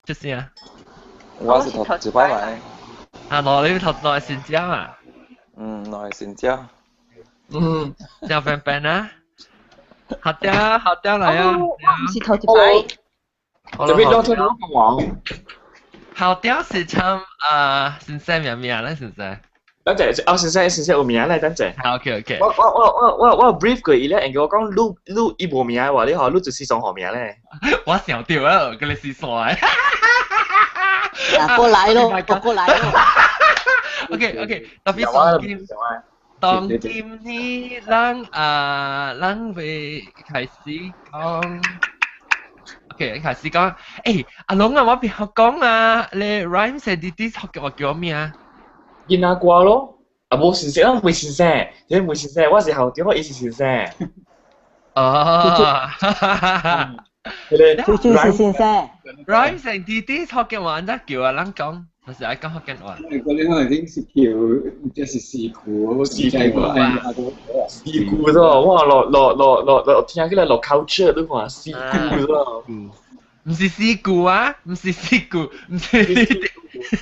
出聲。我是頭一擺來。啊，喏，你頭來新疆啊？嗯，來新疆。嗯，小笨笨啊，好屌，好屌來啊！我唔是頭一擺。這邊兩出兩個王。好屌是唱啊，先生名名咧，先生。等陣，哦，先生先生有名咧，等陣。好，OK OK。我 brief 過伊咧，人叫我講你你伊無名話，你嗬，你就是雙號名咧。我想到啊，跟你試算。啊，過來咯，過來咯。 OK OK，特別當今當今呢，咱啊，咱會開始講。OK，開始講，誒，阿龍啊，我別學講啊，你 rhymes and 啲學叫我叫咩啊？囡仔歌咯，啊無先生，我唔先生，你唔先生，我是校長，我伊是先生。哦，最最是先生。 rhymes and 啲學叫我按怎叫啊？咱講，就是愛講福建話。嗰啲可能已經是叫，這是事故，事故啊！事故咗，哇！落落落落落，聽起來落 culture 你看，事故咗。唔是事故啊，唔是事故，唔是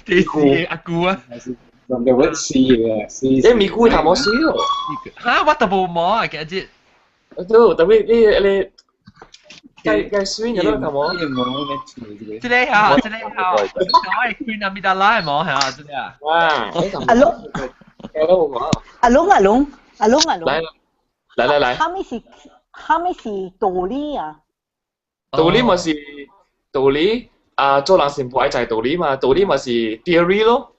啲是阿姑啊。人哋揾事嘅，事。你咪估頭冇事哦。嚇！我都無摸啊，其實。都特別你你。計計水嘅咯，頭冇。這個嚇，這個嚇，我係 Queen Amidala 冇嚇，這個啊。哇！阿龍，阿龍阿龍阿龍阿龍。來來來來。哈咪是哈咪是道理啊？道理咪是道理啊！做人全部愛知道理嘛，道理咪是 theory 咯。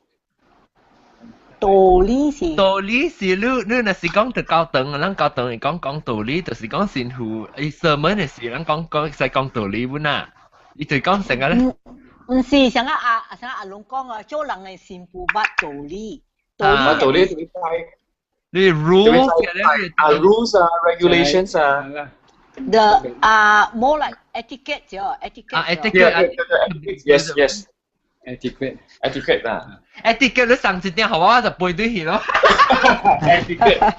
道理是道理是你你若是講到教堂，咱教堂會講講道理，就是講神父伊 sermon 的時，咱講講使講道理本啊，伊就講成個咧。唔是，像阿像阿龍講啊，做人的神父捌道理，道理理你 rules 啊 rules 啊 regulations 啊。 The 啊 more like etiquette 啫，etiquette 啊 etiquette yes etiquette etiquette 啊 etiquette 你上一點好我就背對去咯 etiquette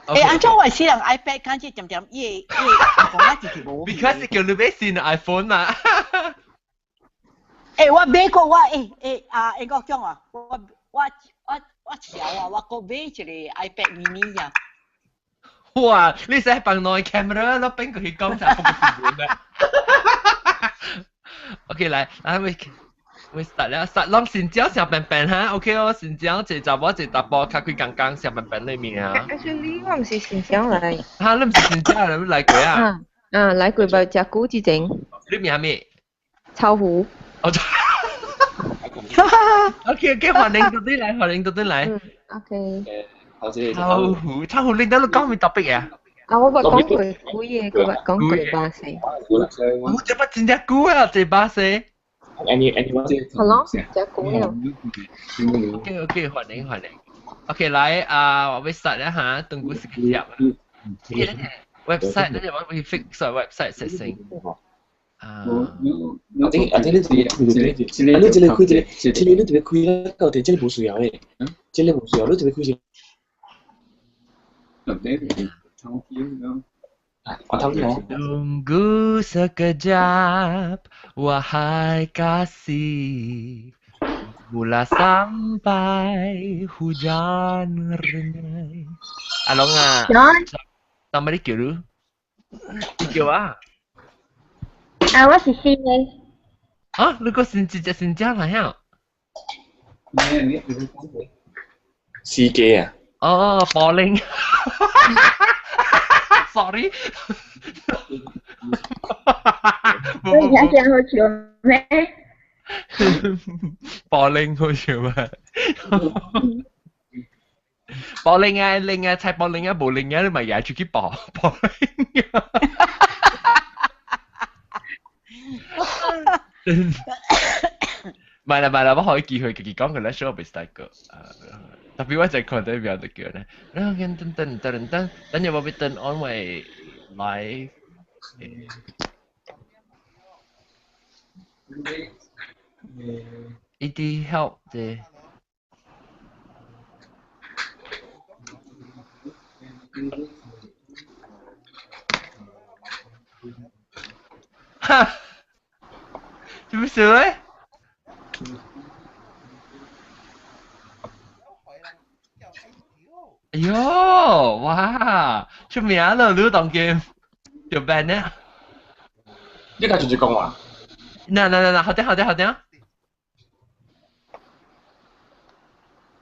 誒，按怎我是人 iPad 看這點點，伊伊講啊就是無。 Because 叫你買新 iPhone 啊。誒，我買過我誒誒啊，應該講啊，我我我我潮啊，我閣買一個 iPad mini 啊。哇！你使放內 camera 咯，邊個去講就係唔嘅。OK，來，來，我我 start 了，start 攏新椒小笨笨哈，OK 哦，新椒一查某一查埔，較幾工工小笨笨裏面啊。 Actually，我唔是新疆來。哈，你唔是新疆來，你來過啊？啊，來過吧，食久之前。你名咩？臭狐。哦。OK OK，歡迎到底來，歡迎到底來。 OK。臭狐，臭狐，你等你講咩 topic 啊？啊，我捌講過幾個，佢捌講過巴西。我這捌真正久啊，這巴西。 Any anyone？好咯，食久了。 OK OK，歡迎歡迎。OK，來啊，我要 start 一下，等過時間啊。website，你我會 fix 個 website 設成。啊。阿啲你這個，你這個開這個，這個你這個開了，到底這個無需要的，這個無需要，你這個開這。 Tunggu sekejap, wahai kasih. Mula sampai hujan renyai. 阿龍啊，當乜你叫你？你叫啊？啊，我是新的。啊，你個新直接新疆來呀？司機啊？哦，保齡。Sorry。你聽聲好笑咩？保齡好笑咩？保齡啊，齡啊，菜保齡啊，無齡啊，你咪也出去跑保齡啊。唔係啦，唔係啦，我可以機會自己講佢咧，show 俾大個。特別我就看到邊度叫咧，然後跟等等等等，等陣我俾等 on 為 live。呢啲 help 啫。哈，做咩事咧？哎喲，哇，出名咯，你當今做咩呢？你家直接講話。嗱嗱嗱嗱，好啲好啲好啲。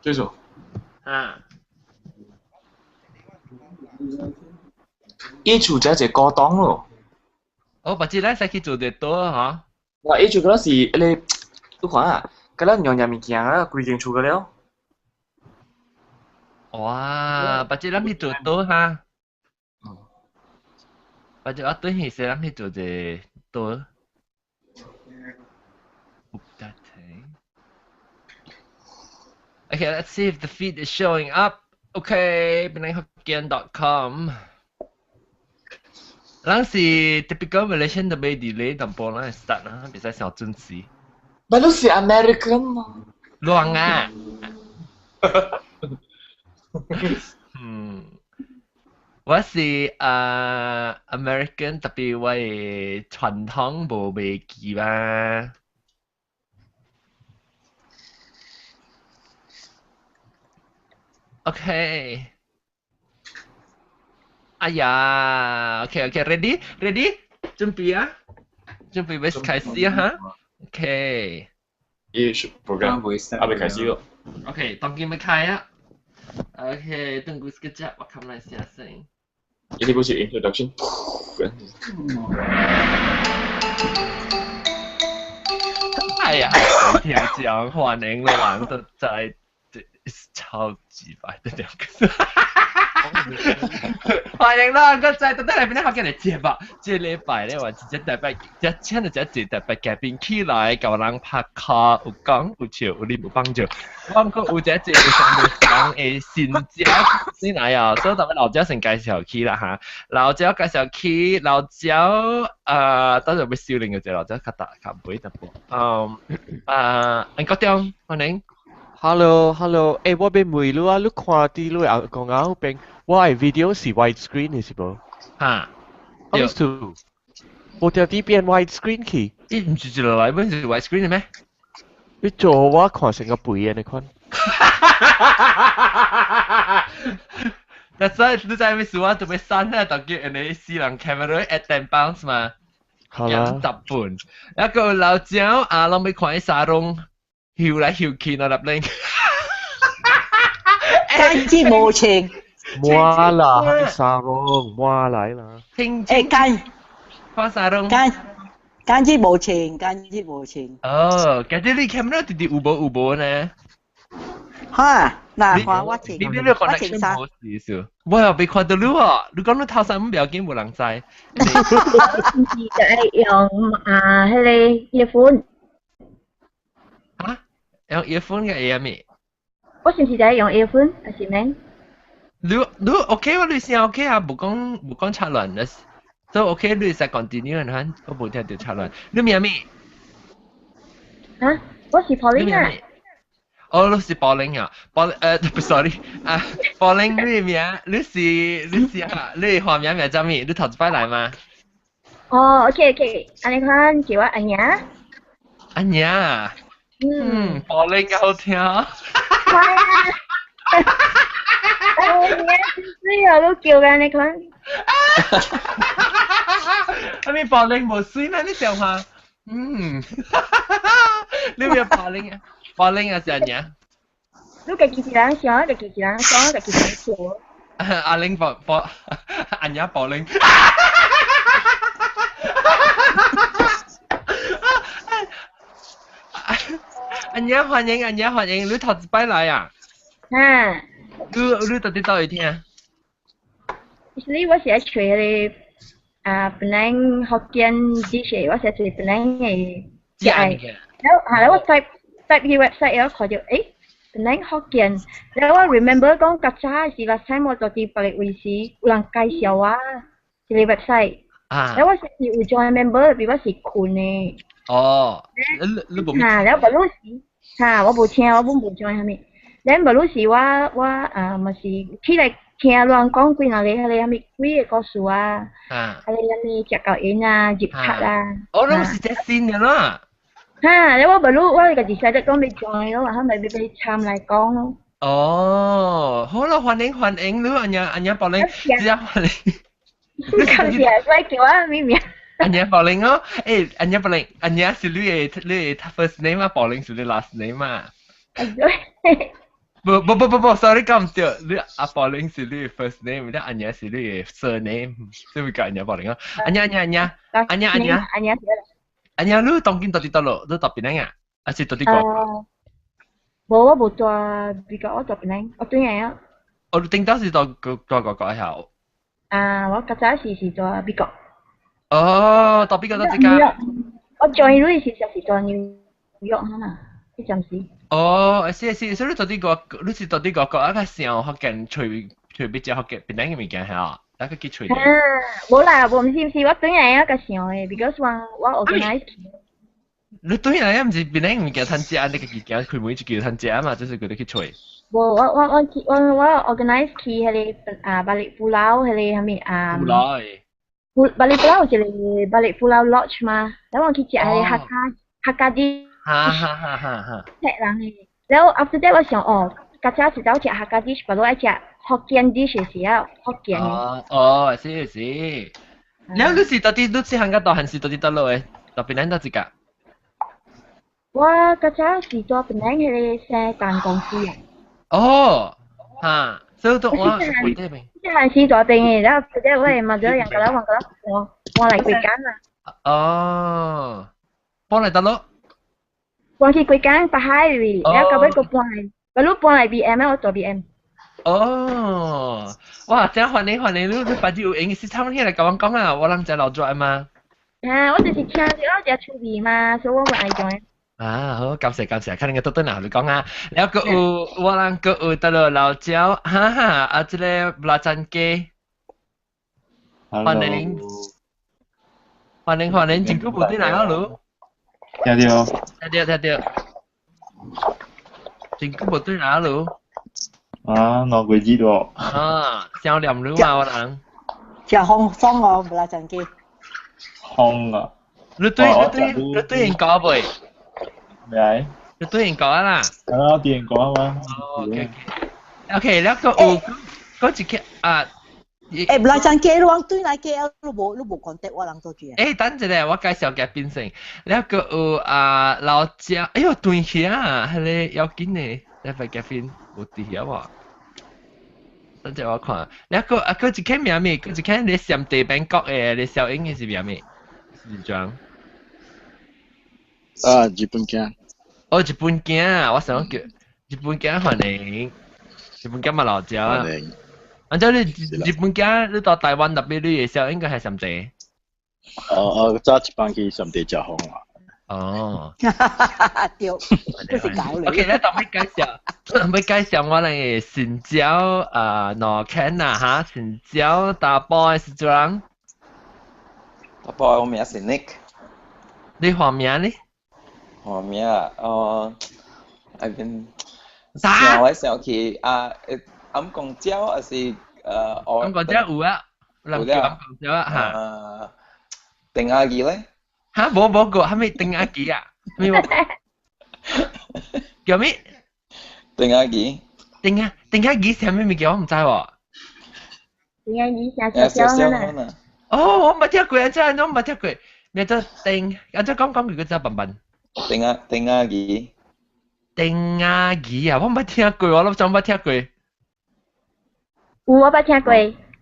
繼續。啊。伊厝這一個高檔咯。哦，不知咱使去做得多嚇。哇！伊厝嗰時，你你看啊，嗰咱樣樣物件啊，規間厝個了。哇！不知咱去做多哈。不知我對起時，咱去做者多。Okay, let's see if the feed is showing up. Okay, penanghokkien.com. 咱是 typical Malaysian 就未 delay 淡薄，咱 start 啦，袂使小準時。咪都是 American 嘛？亂啊！嗯，我是啊 American，特別我的傳統無袂記啦。OK。哎呀，OK OK，ready ready，準備啊，準備要開始啊哈。OK。咦，program 還未開始咯。 OK，當今要開啊。OK，等佢一下，我看來寫先。呢啲好似 introduction。哎呀，聽講歡迎你玩得在。超級白的兩個字，歡迎啦！個仔到底嚟邊啲學嘅嚟接吧？這禮拜咧，我直接特別，一請就一特別嘉賓起來，教人拍卡，有講有笑，有你有幫助。我唔過有一個上面講的新家先來啊，所以特別老椒先介紹起啦嚇。老椒介紹起，老椒啊，等陣要修煉嘅隻老椒較大較肥淡薄。嗯啊，安國中歡迎。 Hello，Hello，欸，我欲問你啊，你看佇你阿公仔彼邊，我的 video 是 widescreen 的是無？哈，對。無條啲變 widescreen 去。伊毋是一落來本是 widescreen 的咩？你做我看成個肥的那款。但係你知咩事？我特別刪咧，就叫人哋私人 camera at 10 pounds 嘛。好啦。十半，一個老椒啊，攏欲看伊沙龍。翕來翕去那粒零，間接無情。冇啦，係沙龍，冇來啦。欸，間看沙龍。間間接無情，間接無情。哦，感覺你 camera 直直有無有無呢？哈，嗱，看我情，你你個 connection 無事是？我又未看到你哦，你講你頭先唔要緊，無人知。是就係用啊，彼個 earphone。啊？用 earphone 嘅會咩？我是毋是就用 earphone，還是咩？你你 OK 喎，你聲 OK 啊，無講無講插亂的，所以 OK，你會使 continue 嚇，我無聽到插亂。你名咩？啊，我是 Pauline 啊。哦，你是 Pauline 啊，Paul ，sorry 啊，Pauline 你名，你是你是啊，你花名名叫咩？你頭一擺來嗎？哦，OK OK，按呢款叫我阿娘。阿娘。嗯，保齡好聽。係啊，阿娘水啊，你叫緊你看。阿咪保齡無水咩？你笑下。嗯，你咩保齡啊？保齡啊，是阿娘。你家己一人想，家己一人講，家己一人笑。阿玲保保，阿娘保齡。阿娘歡迎，阿娘歡迎，你頭一擺來啊？啊。你你到底佗位聽？其實我是愛揣彼個啊，檳城福建 dish，我是愛揣檳城的食的。然後後來我 type type 去 website，然後看到欸，檳城福建。然後我 remember 講較早時 last time 我到佇別个位時，有人介紹我這個 website。啊。然後我是有 join member，比我是睏的。哦，你你無？嚇，然後不如時，嚇，我無聽，我本無 join 啥物。然後不如時我我啊嘛是起來。聽人講幾若個彼個啥物鬼个故事啊，彼個啥物食狗煙啊、入卡啊。哦，攏是這新的啦。哈，你我無你我家己寫得講欲 join 咯，後尾欲欲參來講咯。哦，好啦，歡迎歡迎你，阿娘阿娘寶玲，只歡迎。感謝，我叫我咩名？阿娘寶玲哦，欸，阿娘寶玲，阿娘是你的 first name 啊，寶玲是你 last name 啊。不不不不不，sorry 講唔對，你阿寶玲是你 first name，你阿娘是你 surname，所以叫阿娘寶玲啊。阿娘阿娘阿娘，阿娘阿娘阿娘。阿娘，你當今到底佗落？你佇檳城啊？還是佇佗國？無，我無住美國，我住檳城，我轉來啊。哦，你頂當是佇佗國國曉？啊，我較早時是住美國。哦，佇美國佗一間。我 join 你時是住紐約哈，彼陣時。哦，是是，所以你佇佗國，你是佇佗國啊較想福建揣揣比較福建檳城的物件係啊？那個去揣。啊，無啦，無毋是毋是，我轉來啊較想的，because 我我 organize。你轉來啊，毋是檳城物件通食，你家己行開門一叫通食啊嘛，就是佢哋去揣。無，我我我去我我 organize 去彼个啊 Balik Pulau 彼个啥物啊。 Pulau 的。 Balik Pulau 有一个 Balik Pulau Lodge 嘛，然後我去食彼个 Hakka Hakka dish。哈哈哈哈哈。食人的，然後 after that 我想哦，較早是走食 Hakka dish，不如愛食福建 dish 的時候，福建的。哦哦，是是。然後你是到底你是行較大漢是到底佗落的？佇檳城佗一間？我較早是住檳城彼个生間公司啊。哦，哈，所以都我我這邊。細漢時住邊的，然後直接我的媽就養個來，換個來，換換來幾間啊。哦，搬來佗落？搬去幾間北海位，然後到尾閣搬來，不如搬來 BM 我住 BM。哦，哇！真歡迎歡迎，你你反正有閒時差唔多來共阮講啊，我人在老轉嘛。啊，我就是聽著我食趣味嘛，所以我會愛 join。啊，好，感謝感謝，看你個倒轉來你講啊，了閣有我人閣有佗落老椒，哈哈，啊，這个拉贊雞，歡迎歡迎歡迎，真久無轉來啊，你。聽著。聽著聽著，真久無轉來啊，你。啊，2個月咯。啊，想念你嘛，我人。食風風哦，無拉贊雞。風啊！你對你對你對𪜶講未？咩？你對𪜶講啊啦。啊，對𪜶講啊嘛。哦，OK OK，了閣有閣一個啊。欸，無拉贊雞，你往對來 KL，你無你無 contact 我人做住啊？欸，等一下，我介紹嘉賓先。了閣有啊老椒，哎喲，斷去啊，彼个要緊的，來份嘉賓有佇遐無？等陣我看。了閣啊，閣一個名物，閣一個你上地邊國的，你小英的是名物？是裝。啊，日本囝。哦，日本囝，我想叫日本囝歡迎，日本囝嘛老椒啊。按照你日本囝，你到台灣那邊，你的小應該係上濟。哦哦，早一班去上地食風啊。哦。對，這是搞你。 OK，咱當欲介紹，欲介紹我哋新椒啊，羅肯啊哈，新椒大波的是怎樣？大波，我名是 Nick。你花名呢？花名啊，哦，I mean，想來想去啊，暗公椒還是暗公椒有啊，有人叫暗公椒啊哈。丁阿姨咧？哈，無無過，啥物丁阿姨啊？咩話？叫咩？丁阿姨。丁啊丁阿姨是啥物物件？我毋知喎。丁阿姨寫小小啦。哦，我毋聽過啊，這我毋聽過。咩做丁？啊，這講講佢個字笨笨。丁阿丁阿姨。丁阿姨啊，我毋聽過，我諗真毋聽過。有我捌聽過，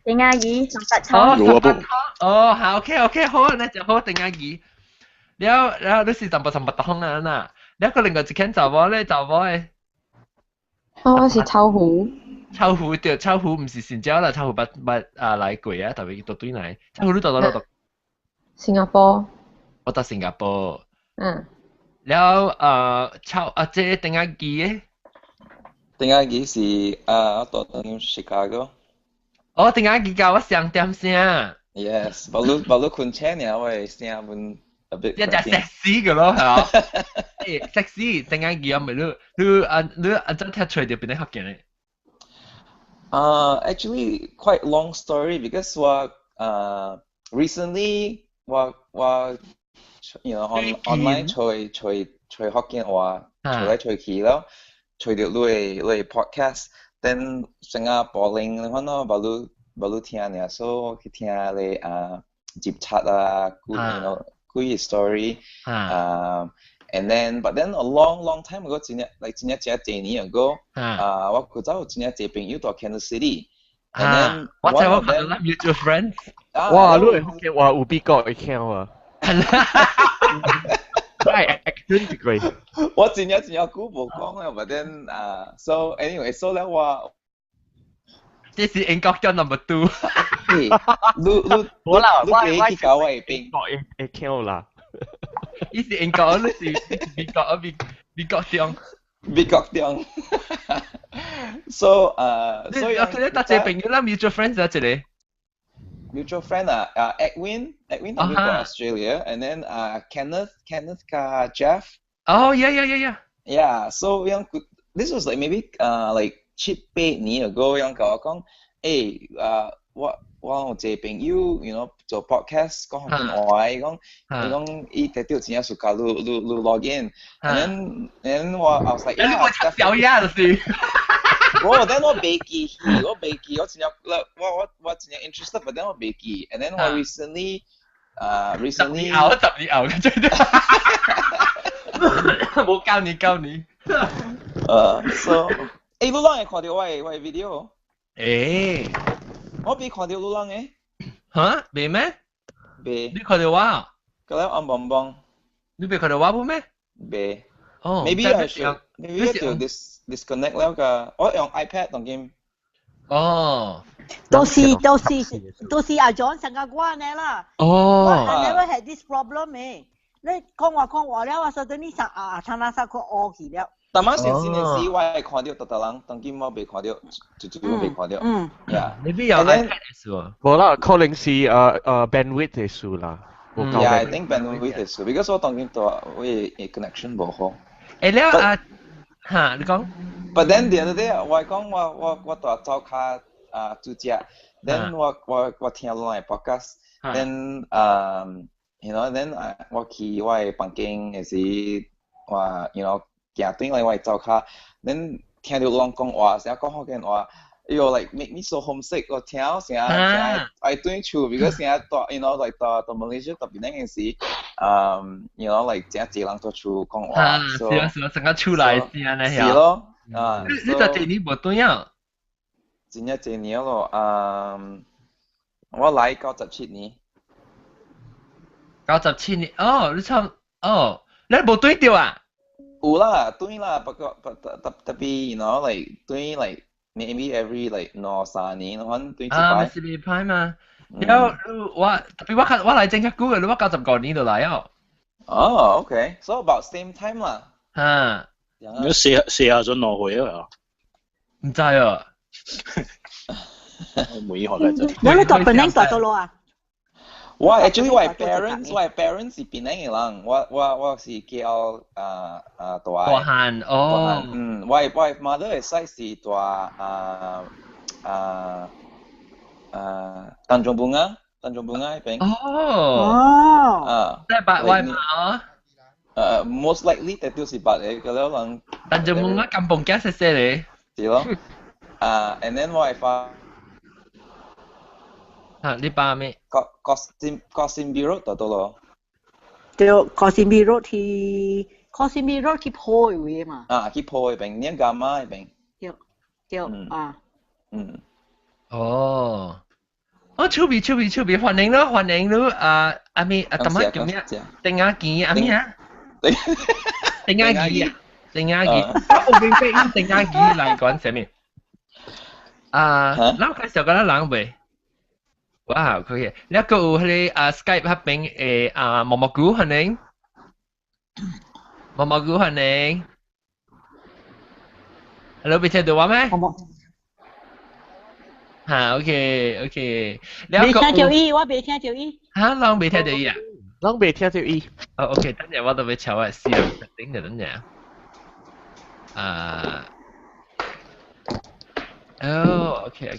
丁阿姨三八湯。哦，三八湯。哦，好，OK OK，好，那就好，丁阿姨。了了，你是淡薄三八湯啊嗱？了個另外一間查某咧，查某的。哦，我是臭虎。臭虎對，臭虎毋是新椒啦，臭虎捌捌啊來過啊，特別到對來。臭虎你佗佗佗？新加坡。我到新加坡。嗯。了臭啊，這丁阿記的。丁阿記是啊，我到 Chicago。哦，丁阿記教我上點聲。 Yes，無你無你困醒爾，我的聲阮 a bit。一隻 sexy 个咯，係嘛？欸，sexy 丁阿記啊，咪你你啊你啊真聽出來就變得福建的。Actually quite long story because 我 recently 我 on online 揣福建話，揣來揣去了，揣著你的 podcast，then 成日播鈴，你看咯，無你聽爾，所以我去聽你啊接觸啊，幾個 story，啊，and then but then a long long time ago，真正 like 真正真濟年 ago，啊，我古早有真正濟朋友蹛 Kansas City。And then 我知我看到 mutual friends。哇，你會福建話有比較會聽啊？係 accent 過。我真正真正久無講啦，but then 啊，so anyway，so 咧我。這是英國叫 number two。你你冇啦，我你去搞我邊？會聽啦。伊是英國，你是美國啊？美國中。美國中。So 所以我記得搭這朋友啦，mutual friends 啊，這個。 Mutual friend 啊，啊 Edwin，Edwin 同佢過 Australia，and then 啊 Kenneth，Kenneth 加 Jeff。 Oh yeah. Yeah, so 樣 this was like maybe like 七八年 ago，樣共我講，誒啊我有一個朋友，做 podcast 講福建話，伊講伊特掉真正暑假你 log in，and then 我 I was like 你會插小鴨就是。我等我袂記，我袂記，我真正我真正 interested，but then 我袂記，and then 我 recently 10年後，10年後嘅最多。冇教你教你。So，誒，你啷會看著我的 video？誒，我未看著你啷嘅。嚇？未咩？未。你看著我？個咧暗濛濛。你未看著我無咩？未。哦。 Maybe I should. Maybe 就 disconnect 了個，我用 iPad 當今。哦。都是阿 John 成個我呢啦。哦。 I never had this problem 誒。你講話講話了，我說等你上啊，他那上個學去了。但馬先先時，我會看著逐逐人，當今我未看著，就我未看著。嗯。 Yeah。你邊有 iPad 嘅事？無啦，可能是bandwidth 的事啦。 Yeah, I think bandwidth 的事，because 我當今蹛我的 connection 無好。誒，了啊，嚇，你講。 But then the other day，我講我蹛灶跤啊煮食，then 我聽你的 podcast，then then 我去我的房間的時，我 行轉來我的灶跤，then 聽著人講話，成日講福建話，哎喲，like make me so homesick，我聽成日成日愛轉厝，because 成日蹛 like 蹛 Malaysia 特別那陣時，like 真濟人蹛厝講話。啊，是啊是啊，成個厝內是按呢是咯，啊。你就幾年無轉啊？真正濟年咯，啊，我來97年。 97年，哦，你唱，哦，你無轉著啊？有啦，轉啦，不過不特特別，like 轉 like maybe every like 兩三年，可能轉一啊，擺。是未歹嘛。然後我特別我較我來真較久嘅，我95年就來哦。哦，OK，so about same time 啦。嚇。你四四下準落去啊？毋知啊。每學嚟就。你蹛檳城蹛佗落啊？我 actually 我 parents 是檳城的人，我是叫啊啊大。大漢哦。嗯，我 mother 的 side 是蹛啊啊啊 Tanjung Bunga，Tanjung Bunga 彼邊。哦。哦。啊。即係白威嘛？ Most likely 特就是白的，個了人。 Tanjung Bunga kampung 仔細細咧。是咯。啊，and then 我的爸。啊，你爸咩？ Koh Simbi Road 蹛佗落。對，Koh Simbi Road 去 Koh Simbi Road 去坡的位嘛。啊，去坡彼邊，念伽馬彼邊。對對啊。嗯。哦。哦，趣味趣味趣味，歡迎咯歡迎你啊！阿咩啊，怎麼叫咩？丁亞健阿咩啊？丁亞健啊，丁亞健，我明白丁亞健來講啥物？啊，咱開始講咱人未？哇，可以。你個有彼個啊 Skype 彼邊的啊毛毛菇歡迎，毛毛菇歡迎。Hello，未聽到我咩？嚇，OK OK。未聽著伊，我未聽著伊。嚇，攏未聽著伊啊？攏未聽著伊。哦，OK，等陣我都欲敲我試啦，等陣等陣。啊，哦，OK。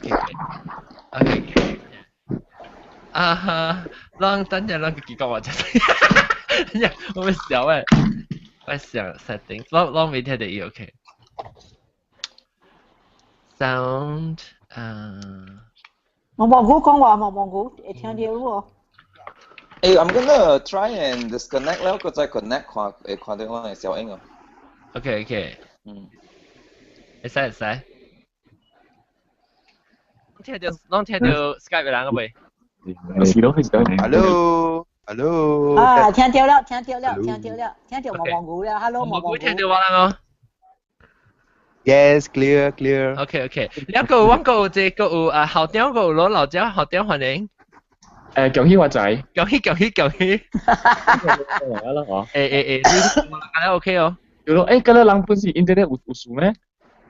啊哈，讓等陣讓佢結果我就，等陣我會想誒，我想 setting，攏未聽到伊 OK。Sound 啊，毛毛菇講話，毛毛菇會聽到喎。 Hey, I'm gonna try and disconnect 了，閣再 connect 看會看到我的小影哦。 OK，會使會使。聽到攏聽到 Skype 的人個未？是咯，係咯。 Hello，Hello。啊，聽到了，聽到了，聽到了，聽到毛毛菇了，Hello，毛毛菇。聽到我人哦。 Yes, clear, clear. OK。了個我個有這個有啊，校長個有攞老椒，校長歡迎。恭喜發財！恭喜恭喜恭喜！來啦，嗬！你安呢 OK 哦。對咯，嗰個人本是 internet 有事咩？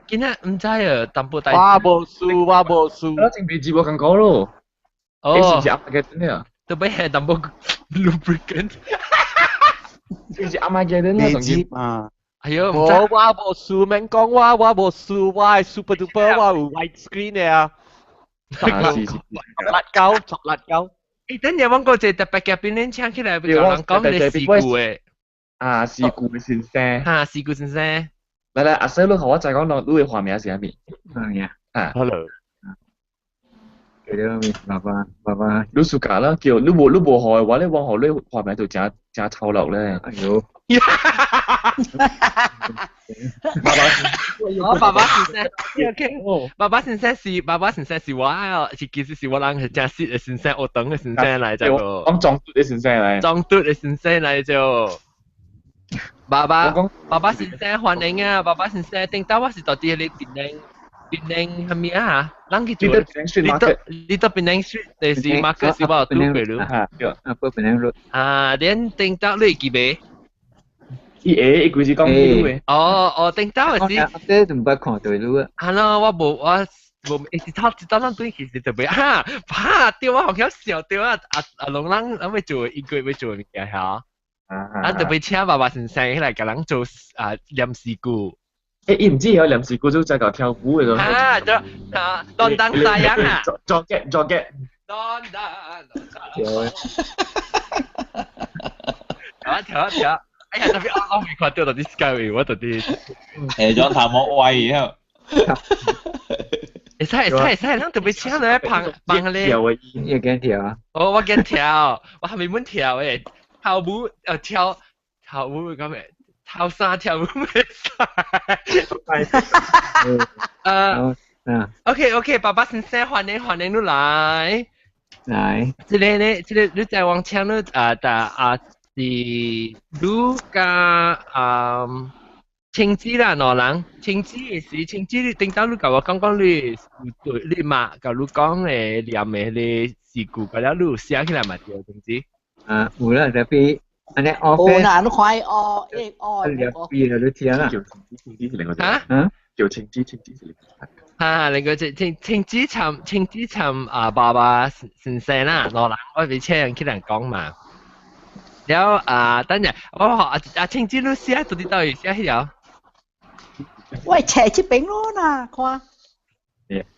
今仔毋知啊，淡薄代。我無事，我無事。我真未接無共講咯。哦。是唔是阿媽嘅真啊？特別係淡薄 lubricant。是唔是阿媽嘅真啊？未接啊！哎喲，我無事，免講我，我無事，我係 super duper，我有 white screen 的啊。是是。辣椒，作辣椒。等陣我個一個特別嘉賓，恁請起來，要人講你事故的。啊，事故的先生。哈，事故先生。來來，阿 Sir，你予我知講，你的花名是啥物？花名啊，Hello。叫做咩？爸爸，爸爸。你暑假啦，叫你無學的話，你往後你花名就誠誠醜陋咧。哎喲。爸爸，我爸爸先生，OK，爸爸先生是爸爸先生是我啊，是其實是我人係誠實的先生，學堂的先生來就。講裝嘟的先生來。裝嘟的先生來就。爸爸，爸爸先生歡迎啊！爸爸先生，頂到我是到佇彼個檳城，檳城啥物啊？人去做。你到檳城 Street，就是 market 是我有拄過咯。啊，對，啊，檳城 road。啊，恁頂到你會記袂？伊會，伊規時講伊的。哦哦，頂到的是。這都毋捌看對路啊。啊喏，我無我無，一頭一頭咱對其實特別哈哈對我好像笑對啊啊啊！攏人諗欲做一個月欲做物件嚇。啊！特別請爸爸先生起來共人做啊念詩句。伊毋止曉念詩句，做再搞跳舞的。啊，對啊，當當太陽啊。做嘅做嘅。當當。跳啊跳啊跳！哎呀，特別我未看到到底 Skype，我到底。種頭毛歪啊！會使會使會使，咱特別請來幫幫咧。跳的，你會敢跳啊？哦，我敢跳，我還未滿跳誒。跳舞，跳跳舞咁嘅，跳衫跳舞袂使。OK OK，爸爸先生歡迎歡迎你來。來。這個呢，這個你在往請你啊，但啊是你佮啊青子啦，兩人青子的時，青子你頂到你共我講講你對你媽共你講的念的彼個詩句，佮了你有寫起來嘛對，青子？啊，有啦，特別按呢哦，啦，你看伊哦，伊哦，你邊啦，你聽啦。叫青子，青子是另外一個。啊？叫青子，青子是另外。啊，另外一青青子參青子參啊，爸爸先生啦，兩人我袂請人去人講嘛。了啊，等陣我學啊啊青子你寫到底到底寫彼條？我冊這邊咯啦，看。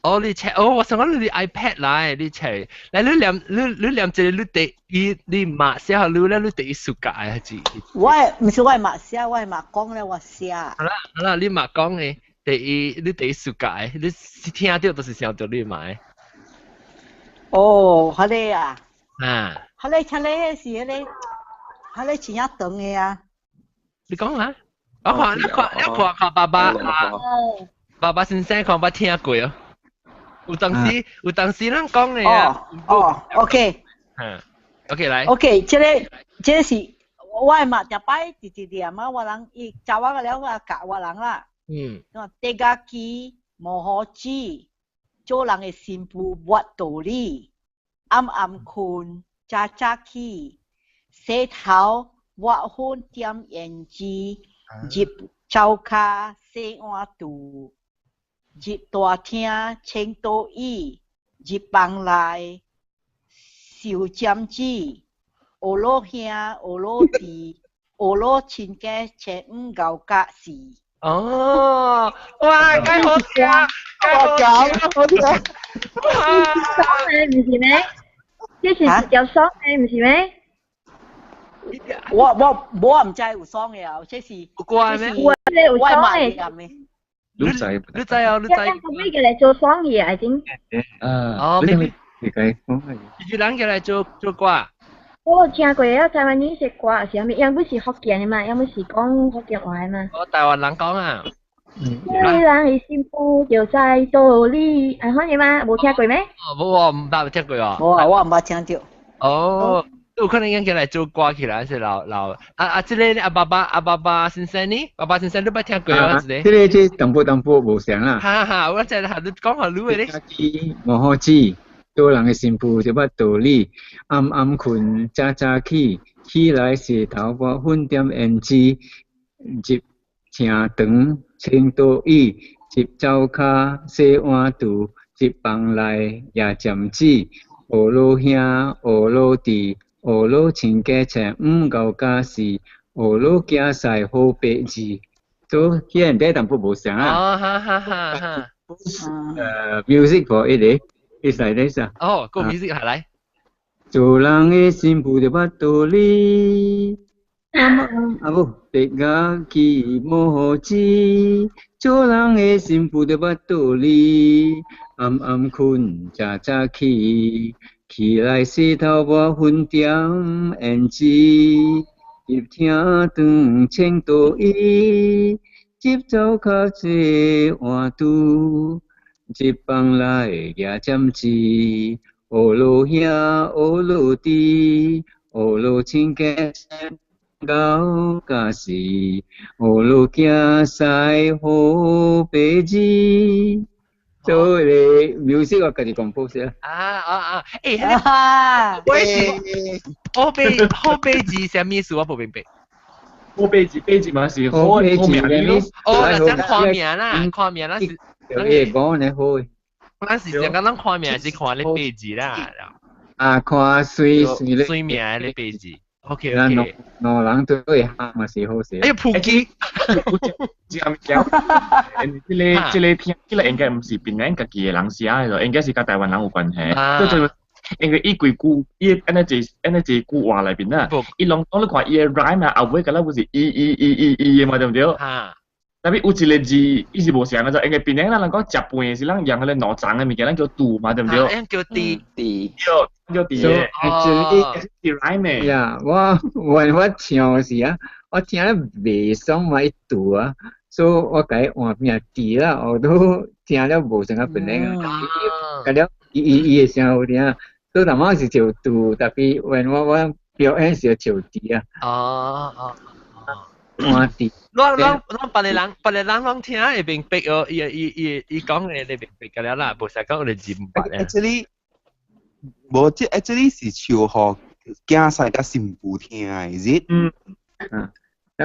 哦，你冊哦，我想講你 iPad 來，你冊，來你念你你念一個你第一你媽寫予你咧，你第一暑假還是？我毋是我媽寫，我媽講咧，我寫。好啦好啦，你媽講的第一你第一暑假的，你聽到就是想到你媽的。哦，彼个啊。啊。彼个彼个是彼个，彼个真正長的啊。你講啊？我看你看你看看爸爸啊，爸爸先生看捌聽過哦。有當時有當時咱講的啊。哦，OK。嗯，OK 來。 OK，這個這個是我的媽逐擺直直念啊，我人伊教我了，我教我人啦。手書無好紙，做人的新婦無道理，暗暗睏，早早起，洗頭抹粉點胭脂，入灶跤洗碗櫥，入大廳清桌椅，入房內收針子，學老兄學老弟，學老親家千五牛角四。哦，哇，該好聽，該好聽，好聽。爽嘅唔是咩？這是一條爽嘅唔是咩？我唔知有爽嘅啊，這是有歌咩？有啊，有爽嘅。你知？你知啊？你知？後尾佢嚟做爽嘢，I think。啊。哦，你你講講。有人叫來做做歌。我有聽過啊，台灣人說歌是啥物？要不是福建的嘛，要不是講福建話的嘛。哦，台灣人講啊。做人的新婦就知道理，會看見嗎？無聽過咩？哦，無，我毋捌聽過哦。無啊，我毋捌聽著。哦，有可能應該來做歌起來，是老老啊啊！這個阿爸爸阿爸爸先生呢？爸爸先生你捌聽過啊？這個。這個這淡薄淡薄無相啦。哈哈，我知啦，你講下你的咧。無好子，做人的新婦就捌道理，暗暗睏，早早起，起來洗頭髮，粉點胭脂，入廳堂穿桌椅，入灶跤洗碗櫥，入房內攑針子，學老兄學老弟，學老親家穿毋𠢕家私，學老囝婿好白字，都彼個淡薄無相啊。哦，哈哈哈哈。Music for it is like this 啊。哦，個 music 係來。做人的新婦就捌道理，暗暗啊無，白牙齒無子。做人的新婦就捌道理，暗暗睏，早早起，起來洗頭髮，粉點胭脂，入廳堂穿桌椅，入灶跤洗碗櫥，入房內攑針子，學老兄學老弟，學老親家𠢕家私，學老囝婿好白字。所以 music 我家己 compose 啊。啊啊啊！欸，我是好白好白字啥物意思？我無明白。好白字白字嘛是好好名咯。哦，那講看名啦，看名啦是。對，講呢好。咱是想講咱看名是看咧白字啦。啊，看媠媠咧。媠名咧白字。OK OK。兩人對喊嘛是好勢。哎呀，普吉。這個這個這個聽這個應該毋是檳城家己的人寫的咯，應該是佮台灣人有關係。對對，因為伊規句，伊按呢一按呢一句話內面啊，伊攏講你看伊的 rhyme 啊，後尾敢若不是伊伊伊伊伊的嘛，對毋對？啊。特別有一個字，伊是無相的，就因為檳城咱人講食飯是咱用彼個兩層的物件，咱叫櫥嘛，對毋對？叫櫥。櫥。叫櫥的。哦。是 rhyme 的。呀，我我我唱時啊，我聽了袂爽嘛，伊櫥啊，所以我共伊換變櫥啦，我都聽了無像啊檳城啊，甲了伊伊伊的聲好聽，所以淡仔是唱櫥，特別when 我我表演時唱櫥啊。哦哦。換櫥。攏攏攏別个人，別個人攏聽會明白哦。伊伊伊伊講的你明白個了啦，無使講你字毋捌咧。 Actually，無這 actually 是唱予囝婿佮新婦聽的，is it？嗯。嗯。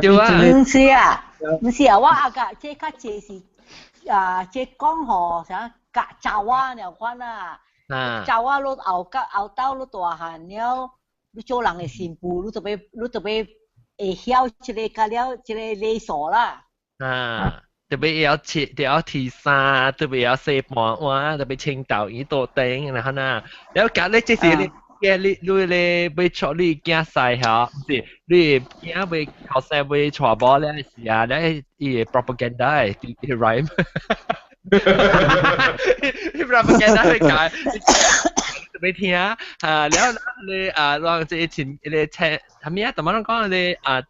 對啊。毋是啊，毋是啊，我阿個這較濟是啊，這講予啥教查某了款啊。查某你後甲後斗你大漢了，你做人的新婦，你特別你特別會曉這個甲了這個禮數啦。啊，特別會曉切，特別曉提衫，特別曉洗盤碗，特別清豆耳朵頂，然後呐，然後夾你這是你，嘅你你咧欲娶你囝婿吼，毋是你囝欲後生欲娶某咧時啊，咧伊 propaganda 的 rhyme，伊 propaganda 會教，特別聽啊，了你啊，讓這親個車，啥物啊？怎麼講你啊？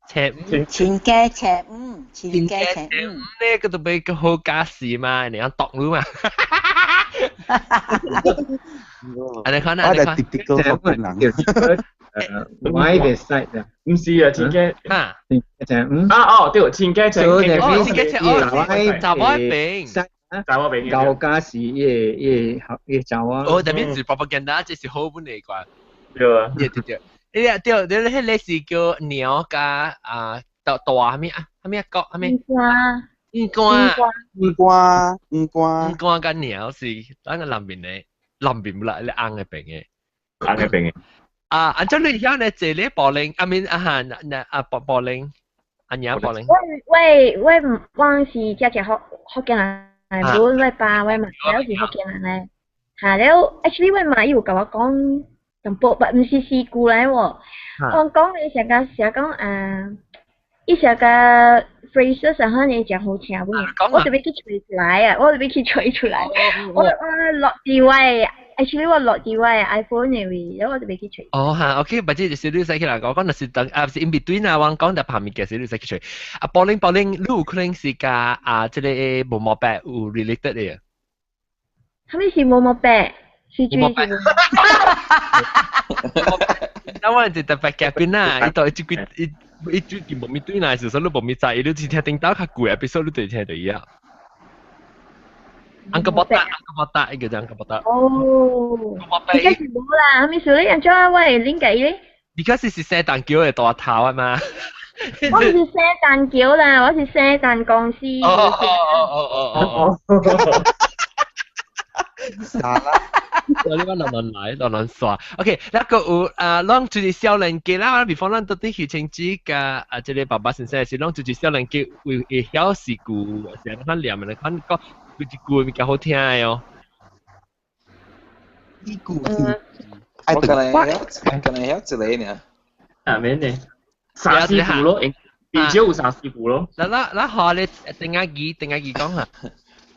車五，親家車五，親家車五，呢個特別好家事嘛，你講讀你嘛。啊，你看啊，你看， typical 福建人。我的 side 啊，毋是啊，親家哈，親家車五。啊哦，對，親家車，哦，親家車，哦，查某邊，查某邊，舊家是伊個伊個伊個查某。哦，特別是 propaganda，這是好本嚟啩。對啊，對對對。你啊對，你迄個是叫鳥加啊大大啥物啊？啥物啊國啥物？魚乾。魚乾。魚乾。魚乾佮鳥是咱個南面的，南面不啦，你紅的邊的。紅的邊的。啊，按照你曉呢，坐咧保齡，阿面啊哈，那啊保保齡。阿娘寶玲。我是食食福建人，無我爸我媽了是福建人咧。嚇了，actually 我媽伊有共我講淡薄，但毋是詩句來喎。我講伊成個成講啊，伊成個 phrases 啊，可能誠好聽本。我特別去揣出來啊，我特別去揣出來。我落佇我的，actually 我落佇我的 iPhone 的位，然後我特別去揣。哦哈，OK，或者就是你使起來講，講就是等啊，是 in between 啊，我講就旁邊嘅時你使去揣。啊，寶玲寶玲，你有可能是佮啊，這个毛毛白有 related 的。啥物是毛毛白？是注意是那我就特別夾邊啦，伊到一句伊伊最近無咪對啦，是說你無咪知，伊你只聽頂到較貴，episode 你就聽到伊啊。Uncle Botak，Uncle Botak，伊叫做 Uncle Botak。哦，應該是無啦，啥物事你按怎我會理解咧？ because 是聖誕橋的大頭啊嘛。我毋是聖誕橋啦，我是聖誕公司。哦哦哦哦哦哦。啥啦？我呢個慢慢來，慢慢刷。OK，那個有啊，攏就是少年家啦，比方咱到底許清子佮啊，這个爸爸先生是攏就是少年家會會曉詩句，是按怎念的，看講有一句比較好聽的哦。呢句我可能曉，可能曉一個呢。啊，免呢，三四句咯，至少有三四句咯。嗱嗱嗱，好你定下記，定下記講下。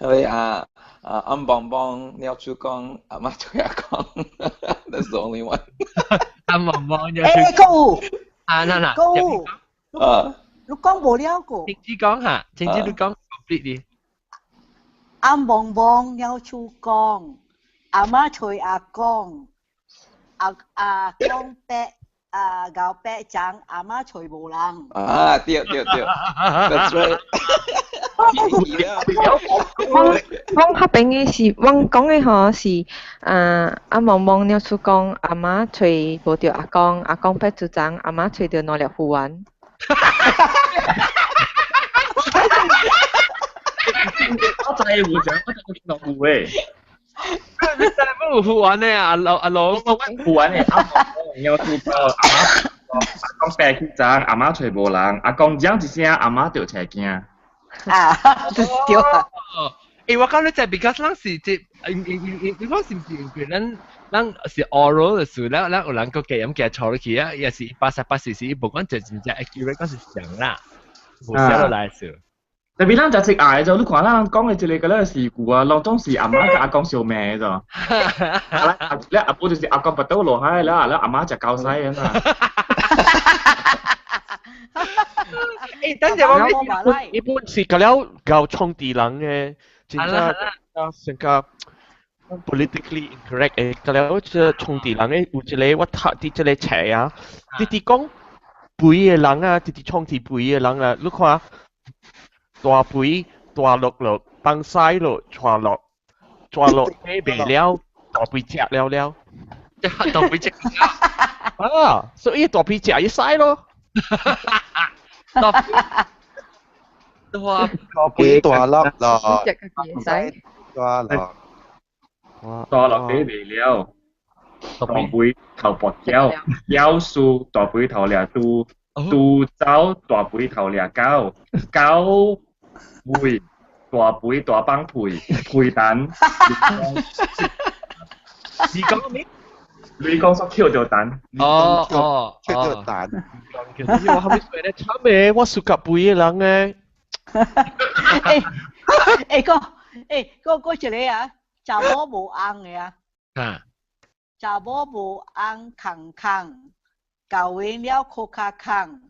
佢啊啊，暗滂滂鳥鼠公，阿媽揣阿公，That's the only one。暗滂滂鳥鼠公。欸，啊，嗱嗱，閣有。啊。你講無了個。停止講下，停止你講 complete 暗滂滂鳥鼠公，阿媽揣阿公，阿阿公伯啊𠢕伯丈，阿媽揣無人。啊，對對對，That's right。我我較朋的是，我講的吼是啊，暗滂滂鳥鼠公，阿媽揣無著阿公，阿公伯主張，阿媽揣著兩粒魚丸。我知有講，我知有誒。你知無魚丸的啊？阿老阿老，我魚丸的，阿公鳥鼠公，阿媽阿公伯去張，阿媽揣無人，阿公講一聲，阿媽就揣驚。啊，對啊。欸，我講你知，because 咱是這，因因因因，你講是毋是因為咱咱是 oral 的時，咱咱有人閣加減加錯落去啊，也是88是，無講就真正 accurate 講是上啦，無寫落來時。特別咱就食愛就，你看咱人講的這个個咧事故啊，攏總是阿媽佮阿公相罵的咋。啊，咧阿婆就是阿公腹肚落海啦，咧阿媽食狗屎啊嘛。欸，等陣我一般是個了𠢕創地人的，真正成個 politically incorrect 的，個了這創地人的有一個我讀佇這个冊啊，直直講肥的人啊，直直創地肥的人啊，你看大肥大落落，放屎落，帶落，帶落底袂了，大肥食了了，大肥食啊，所以大肥食伊屎咯。大肥大粒咯，大落，大落底袂了，大肥頭跋筊，筊輸大肥頭掠豬，豬走大肥頭掠狗，狗尾大肥大放屁，屁蛋。你講咩？你講說抾著蛋。哦哦，抾著蛋。我後尾說咧，慘的，我屬較肥的人咧。欸欸個欸個個一个啊，查某無翁的啊。啊。查某無翁空空，舊閒了苦較空，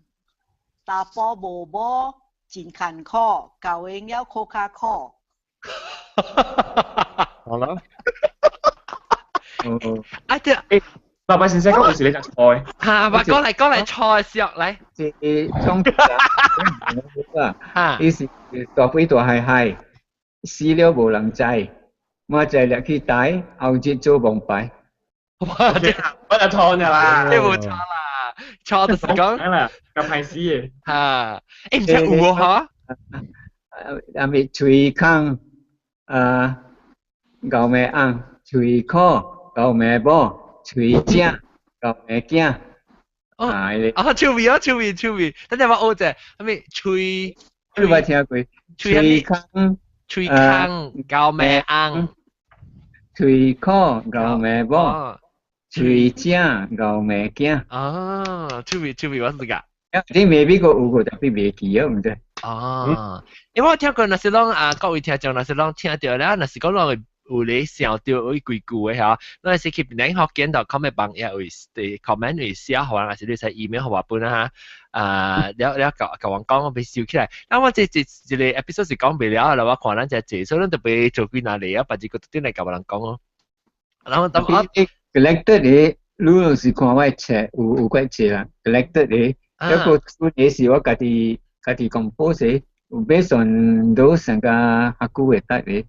查埔無某真艱苦，舊閒了苦較苦。好啦。啊對，欸，爸爸先生講有時你食菜。嚇，爸講來講來菜小來。這創啊，伊是大肥大海海，死了無人知，我知掠去台，後日做王牌。哇！這我就錯啦，這無錯啦，錯就是講啦，咁歹死的。嚇，欸，毋知有無吼？啊，咪喙空啊，𠢕罵翁，喙苦。𠢕罵某，喙正，𠢕罵囝。哦，啊，趣味啊，趣味趣味。等陣我學者，係咪喙？你捌聽過？喙空，喙空，咬命紅。喙苦咬命某，喙正咬命囝。啊，趣味趣味，我是個。你未必個有個，特別袂記啊，毋知。哦，因為我聽過，若是攏啊，各位聽眾，若是攏聽著了，若是講攏會有咧想著有幾句的嚇，咱是去檳城福建 .com 的網頁位 comment 位寫予我，還是你使 email 予我本啊嚇，啊，了了共共阮講，我欲收起來。那我這這一個 episode 是講袂了啦，我看咱這濟，所以咱特別做幾若例啊，別一個特登來共別人講哦。然後等我 collected 的，你若是看我的冊有有幾冊啦，collected 的，一個出的是我家己家己 compose 的，有 based on 都成個較久的 type 的。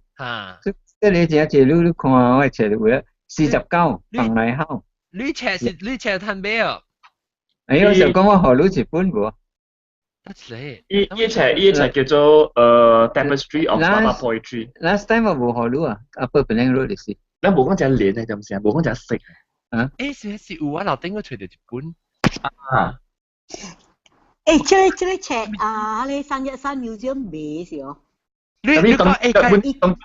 這個真濟，你你看我的冊有啊，49放來好。你冊是你冊趁買哦？哎，我想講我予你一本無？得一伊伊冊伊冊叫做Tapestry of Baba Poetry。 Last time 我無予你啊，阿伯本來攞就是。咱無講只連的，對毋是啊？無講只色。啊？欸，是是有我樓頂我揣著一本。啊。欸，這個這個冊啊，彼個313 Museum 賣是哦。你你講欸，當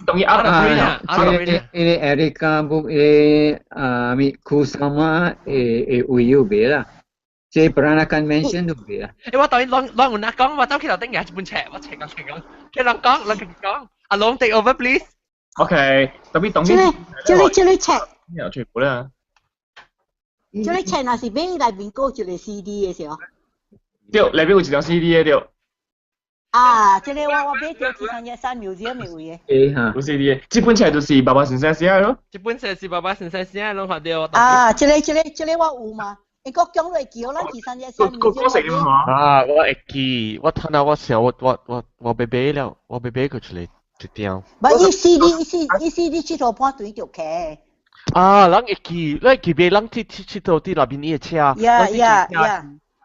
當伊啊，這個彼個 Erica book 彼個啊咪 Kusama 會會位有賣啦，這 Peranakan Mansion 都賣啦。欸，我當伊攏攏有哪講，我走去樓頂舉一本冊，我冊講冊講，叫人講，人家己講。阿龍 take over please。 OK，特別當這個這個這個冊，有全部啦。這個冊若是買內面閣有一個 CD 的是哦。對，內面有一張 CD 的對。啊，這個我我買著去313 Museum 的位的。欸哈，有 CD 的，這本冊就是爸爸先生寫的咯。這本冊是爸爸先生寫的，攏看著。啊，這個這個這個我有嘛？欸，閣講落去，咱去313 Museum。啊，我會記，我睇下我想我我我我欲買了，我欲買過出來一張。無，伊 CD 伊 C 伊 CD 佚佗半對就騎。啊，人會記，你會記袂？人去去佚佗佇內面伊的車。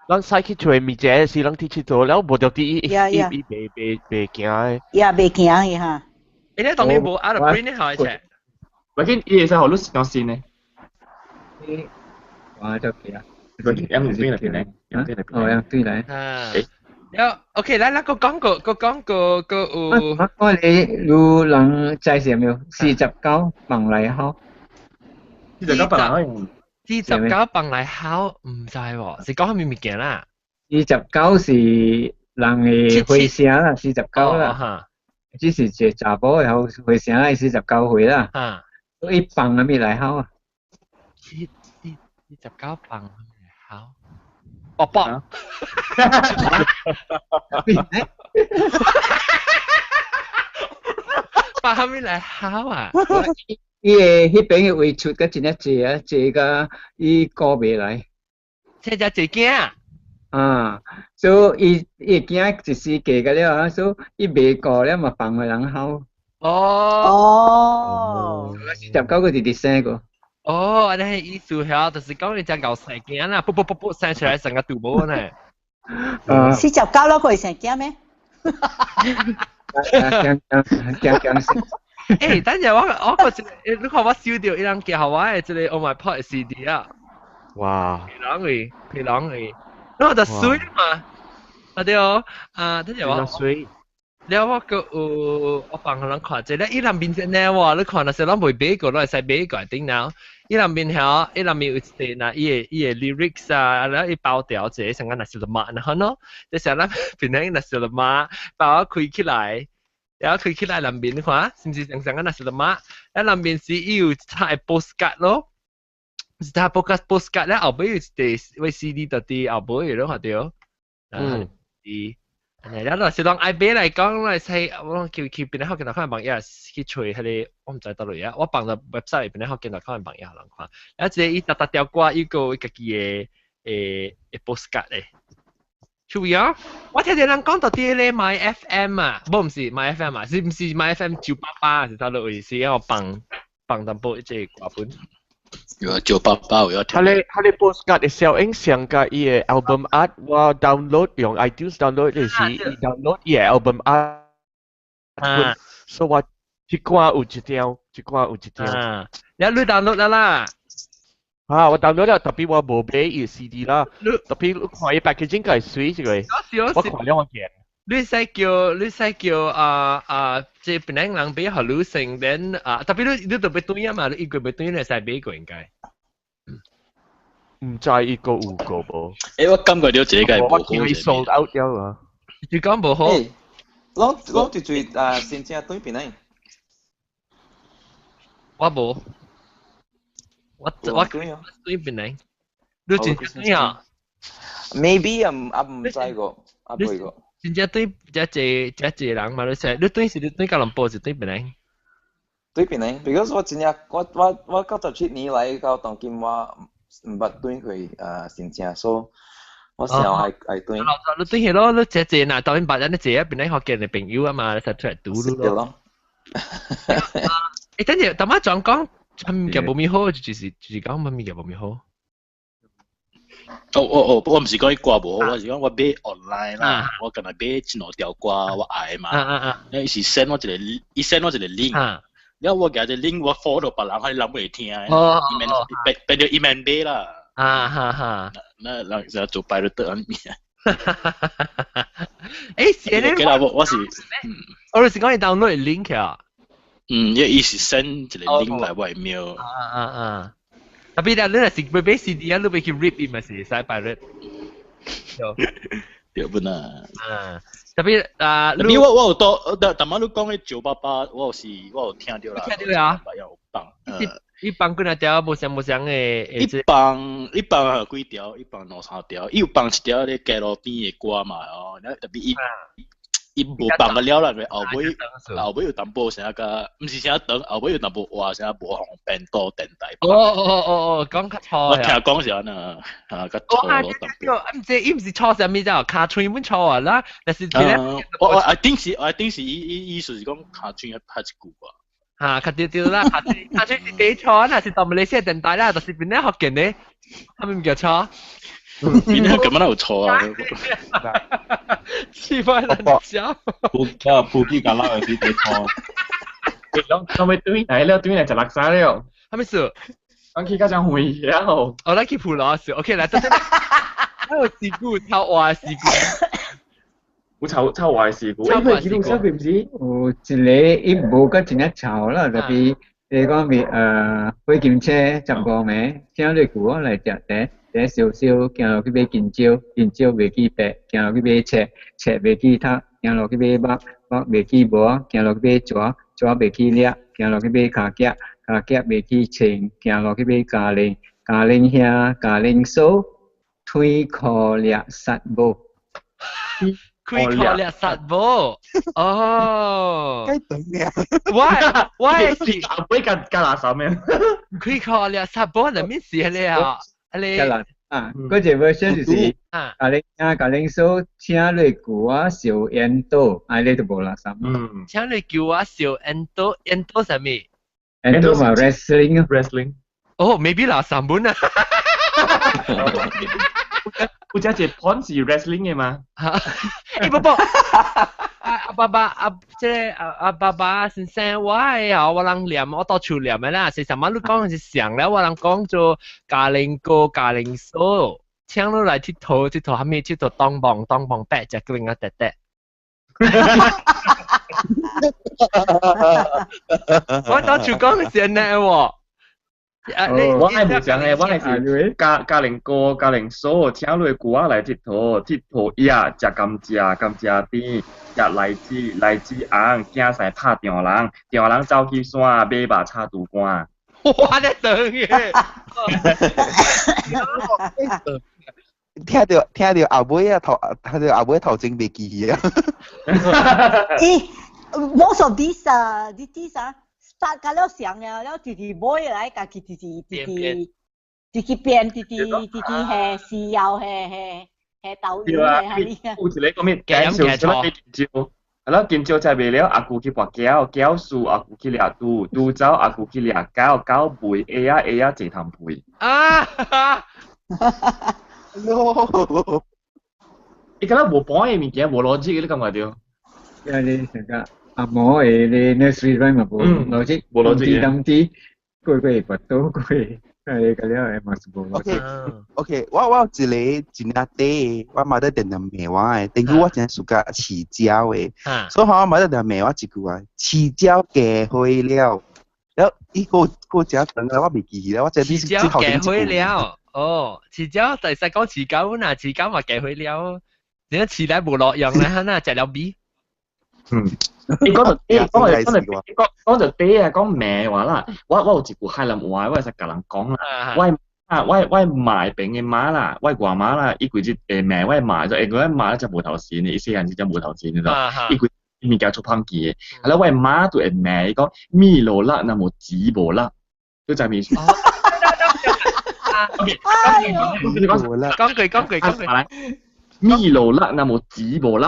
咱駛去揣物件時，人去佚佗，了無著佇伊伊伊袂袂袂行的。呀，袂行的哈。欸，你當然無 out of print 的下冊。我見伊會使予你一張新的。哇，就記啊。我見用對來來，用對來。哦，用對來。啊。了，OK，來，咱閣講個，閣講個，閣有。我講你，有人知啥無？49放來好。 49放來好。 49放來好，毋知喎，是講啥物物件啦？ 49是人的歲數啦，四十九啦。只是一個查某的好歲數啦，49歲啦。所以放啥物來好啊？四四四十九放啥物來好？卜卜。放啥物來好啊？伊的彼邊的位出閣真正濟啊，濟甲伊顧袂來。這只濟囝。啊，所以伊伊囝一時嫁個了啊，所以伊袂顧了嘛，放予人睺。哦。哦。 49個直直生過。哦，按呢意思遐，就是講你只𠢕生囝啦，噗噗噗噗生出來成個肚母呢。 49了，會生囝咩？驚驚驚驚死！欸，等陣我我個一個，你看我收著伊人寄予我的這個 Oh My Pod CD 啊。哇！皮囊去，皮囊去，那就媠嘛。啊對哦，啊等陣我。媠。了我閣有我放予人看者，伊人面這呢喎，你看若是攏未買過，攏會使買過頂腦。伊人面遐，伊人面有一個若伊的伊的 lyrics 啊，了伊包條一個像個 nasi lemak 然後喏，就是咱檳城 nasi lemak 包開起來。然後開起來內面你看，是毋是像像個 nasi lemak？啊內面是伊有插 postcard 咯，是插 postcard postcard 咧後尾有一個位 CD 就佇後尾咯，看著。嗯。是。然後若是當愛買來講，來使我叫去檳城福建看網頁去揣彼個，我毋知佗落啊。我放佇 website 檳城福建看網頁予人看。啊，這個伊逐逐條歌，伊閣有家己的的的 postcard 咧。趣味啊！我聽見人講到佇咧 My FM 啊，無毋是 My FM 啊，是毋是 My FM 988是佗落位是要放放淡薄這個歌本。有啊，988我要聽。他咧他咧 postcard 的小影像佮伊的 album art，我 download 用 iTunes download 就是伊 download 伊的 album art。啊。所以我這歌有一張，這歌有一張。啊，你你 download 啦啦。啊，我 download 了，特別我無買伊 CD 啦，特別你看伊 packaging 個係水這個，我看了我見。你使叫啊啊，這檳城人買予你先，then 啊，特別你特別對啊嘛，你一個月對你使買過應該。唔知伊個有個無？欸，我感覺到這個我見伊 sold out 了啊！你講無好？攏攏最最啊，先正對邊呢？我無，我對邊呢？你真正對啊？Maybe 啊啊唔知個，啊唔個。真正對這濟這濟人嘛，你說你對是你對吉隆坡是對檳城？對檳城，because 我真正我97年來到當今我毋捌對過新正，所以我成日愛愛對。你對係咯，你這濟若當然捌人你濟啊，檳城福建的朋友啊嘛，你才出來拄咯。欸，等陣，頭仔轉講，物件無咪好，就是講乜物件無咪好。哦哦哦，我毋是講伊歌無好，我是講我買 online 啦，我敢若買一兩條歌我愛嘛。伊是 send 我一個，伊 send 我一個 link，了我共這 link 我 forward 別人，彼人會聽。伊免變變做伊免買啦。啊哈哈。那人就做 pirate 按呢。欸，是咧。我是，我是講你 download link 啊。嗯，伊是 send 一個 link 來我 email。啊啊啊！特別你若是欲買 CD 啊，你欲去 rip 伊嘛是會使 pirate。對本啊。啊，特別啊，特別我有到，但但你講的九八八，我有聽著啦。聽著啊？有放。伊放幾若條無相無相的。伊放幾條？伊放兩三條。伊有放一條咧街路邊的歌嘛？哦，特別伊。伊無放個了啦，後尾後尾有淡薄啥個，毋是啥長，後尾有淡薄話啥無方便到電台。哦哦哦哦，講較錯。我聽講是按呢，啊，較錯淡薄。毋知伊毋是錯啥物啫？尻喙阮錯啊啦，但是我 I think 是伊伊意思是講尻喙拍一句吧。嚇，較對對啦，尻喙尻喙是第錯，若是到馬來西亞電台啦，就是檳城福建的，啥物叫錯？檳城根本有錯啊！氣氛難笑。普啊普吉橄欖是第錯。攏攏欲轉來了，轉來食叻沙了。啥物事？咱去到遮遠了。哦，咱去普羅市。OK，來，等等。還有事故，超壞事故。有超超壞事故。超壞事故。是毋是？有一個伊無閣真正臭啦，特別你講咪火金車15暝，請你舊我來食茶。茶燒燒，行落去買金蕉，金蕉袂記白，行落去買冊，冊袂記讀，行落去買肉，肉袂記無，行落去買蛇，蛇袂記掠，行落去買跤夾，跤夾袂記穿，行落去買咖喱，咖喱兄，咖喱嫂，推褲掠殺無，開褲掠殺無，哦，該等了，我我是阿妹加加垃圾咩？開褲掠殺無，啥物事咧啊？啊，嗰隻 version 就是咖喱兄、咖喱嫂，請你舊我燒煙斗，啊，你就無垃圾。嗯，請你舊我燒煙斗，煙斗啥物？煙斗嘛 wrestling wrestling。哦，maybe 垃圾本啊。有只一款是 wrestling 的嗎？欸不不，阿爸爸阿這個阿阿爸爸先生，我的哦，我人念我到處念的啦，是啥物你講是上了，我人講做嘉玲哥、嘉玲嫂，請你來𨑨迌𨑨迌，啥物𨑨迌當棒當棒八隻個啊得得。我到處講是按呢喎。我係無講的，我係是嘉嘉玲哥、嘉玲嫂，請你舊仔來𨑨迌，𨑨迌葉食甘蔗，甘蔗甜，食荔枝，荔枝紅，驚使拍丈人，丈人走去山，馬肉插竹竿。我咧等嘅。聽到後尾啊頭，聽到後尾頭前袂記去啊。咦，most of these 啊，these 啊。start 甲了上了，了直直尾來家己直直直直直直變，直直直直係西藥，係係係豆對啊，係有一個講咩？減少少金蕉，係咯，金蕉食袂了，阿舅去跋筊，筊輸阿舅去掠豬，豬走阿舅去掠狗，狗吠鞋仔鞋仔坐頭皮。啊！喏，伊敢若無盤的物件，無邏輯，你感覺著？因為你成個。阿毛的咧 nursery rhyme 嘛無邏輯，無邏輯當時過過會跋倒過。係個了，嘛是無。 OK OK，我有一個真正短，我媽得定定罵我的，頂久我真暑假飼鳥的，所以我媽得定罵我一句話：飼鳥嫁花了。了，伊個個真長啊，我未記起啦，我這飼鳥嫁花了，哦，飼鳥第使講飼狗呐，飼狗嘛嫁花了，點解飼來無路用咧？哈那食了米。嗯，你講到你講講講講就第啊，講罵話啦，我有一句海南話，我會使共人講啦。我啊，我媽邊的媽啦，我外媽啦，伊規日會罵我媽，就會我媽食無頭線的，伊細漢時食無頭線的咯，伊規物件出芳記的，啊了我媽就會罵伊講米落力，若無錢無力，你知咩意思？講句講句講句，米落力，若無錢無力。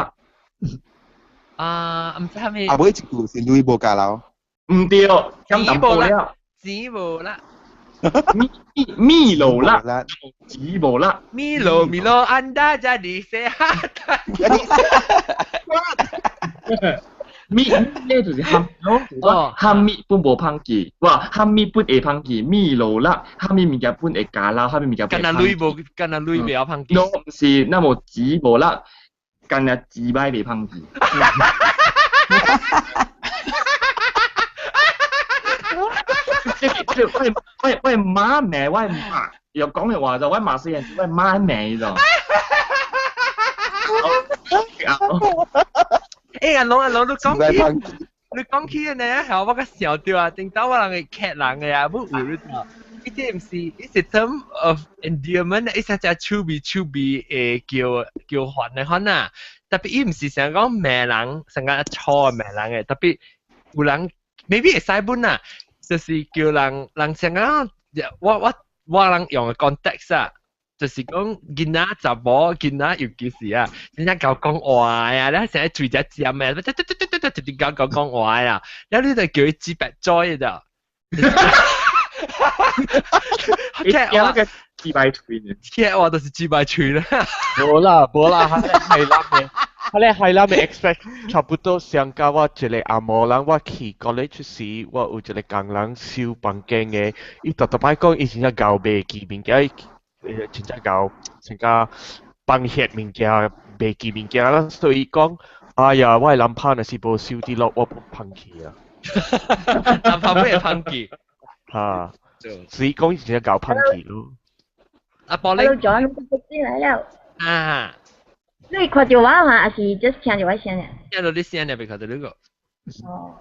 啊，毋知蝦米。啊，尾一句是鐳無交流。毋對，錢無力，錢無力。米米落力，錢無力。米落米落，anda jadi sehat。米咧就是含咯，含米本無芳記，哇，含米本會芳記，米落力，含米物件本會加老，含米物件。干那鐳無，干那鐳袂曉芳記。儂毋是，那無錢無力。干那錢歹袂芳記。我媽罵我媽，又講嘅話就我媽細漢，我媽罵就。欸，阿龍阿龍，你講起，你講起呢，係我個笑掉啊！頂到我人會劇人嘅啊，不有你知？伊這毋是，伊是 term of endearment，伊是只趣味趣味會叫叫還的款啊。特別伊毋是成日講罵人，成日錯罵人嘅，特別有人 maybe 會使本啊，就是叫人人成日我人用嘅 context 啊。就是講囡仔查某囡仔尤其是啊，真正𠢕講話呀，你成日嘴只尖嘅，直直直直直直𠢕講講話呀，然後你就叫伊自白嘴的。聽我嘅自白嘴呢？聽我就是自白嘴啦。無啦無啦，係咱嘅，佢係咱嘅 expect 差不多上甲我一個阿毛人，我去 college 時，我有一個工人收房間嘅，伊逐逐擺講，伊真正𠢕袂記物件。真正𠢕成個放血物件，袂記物件啦，所以講，哎呀，我的男朋若是無收佇落，我放棄啊。男朋會放棄。嚇，所以講真正𠢕放棄咯。阿寶咧。我轉來了。啊。你看到我嘛，還是 just 聽到我聲爾？聽到你聲爾，袂看到你個。哦。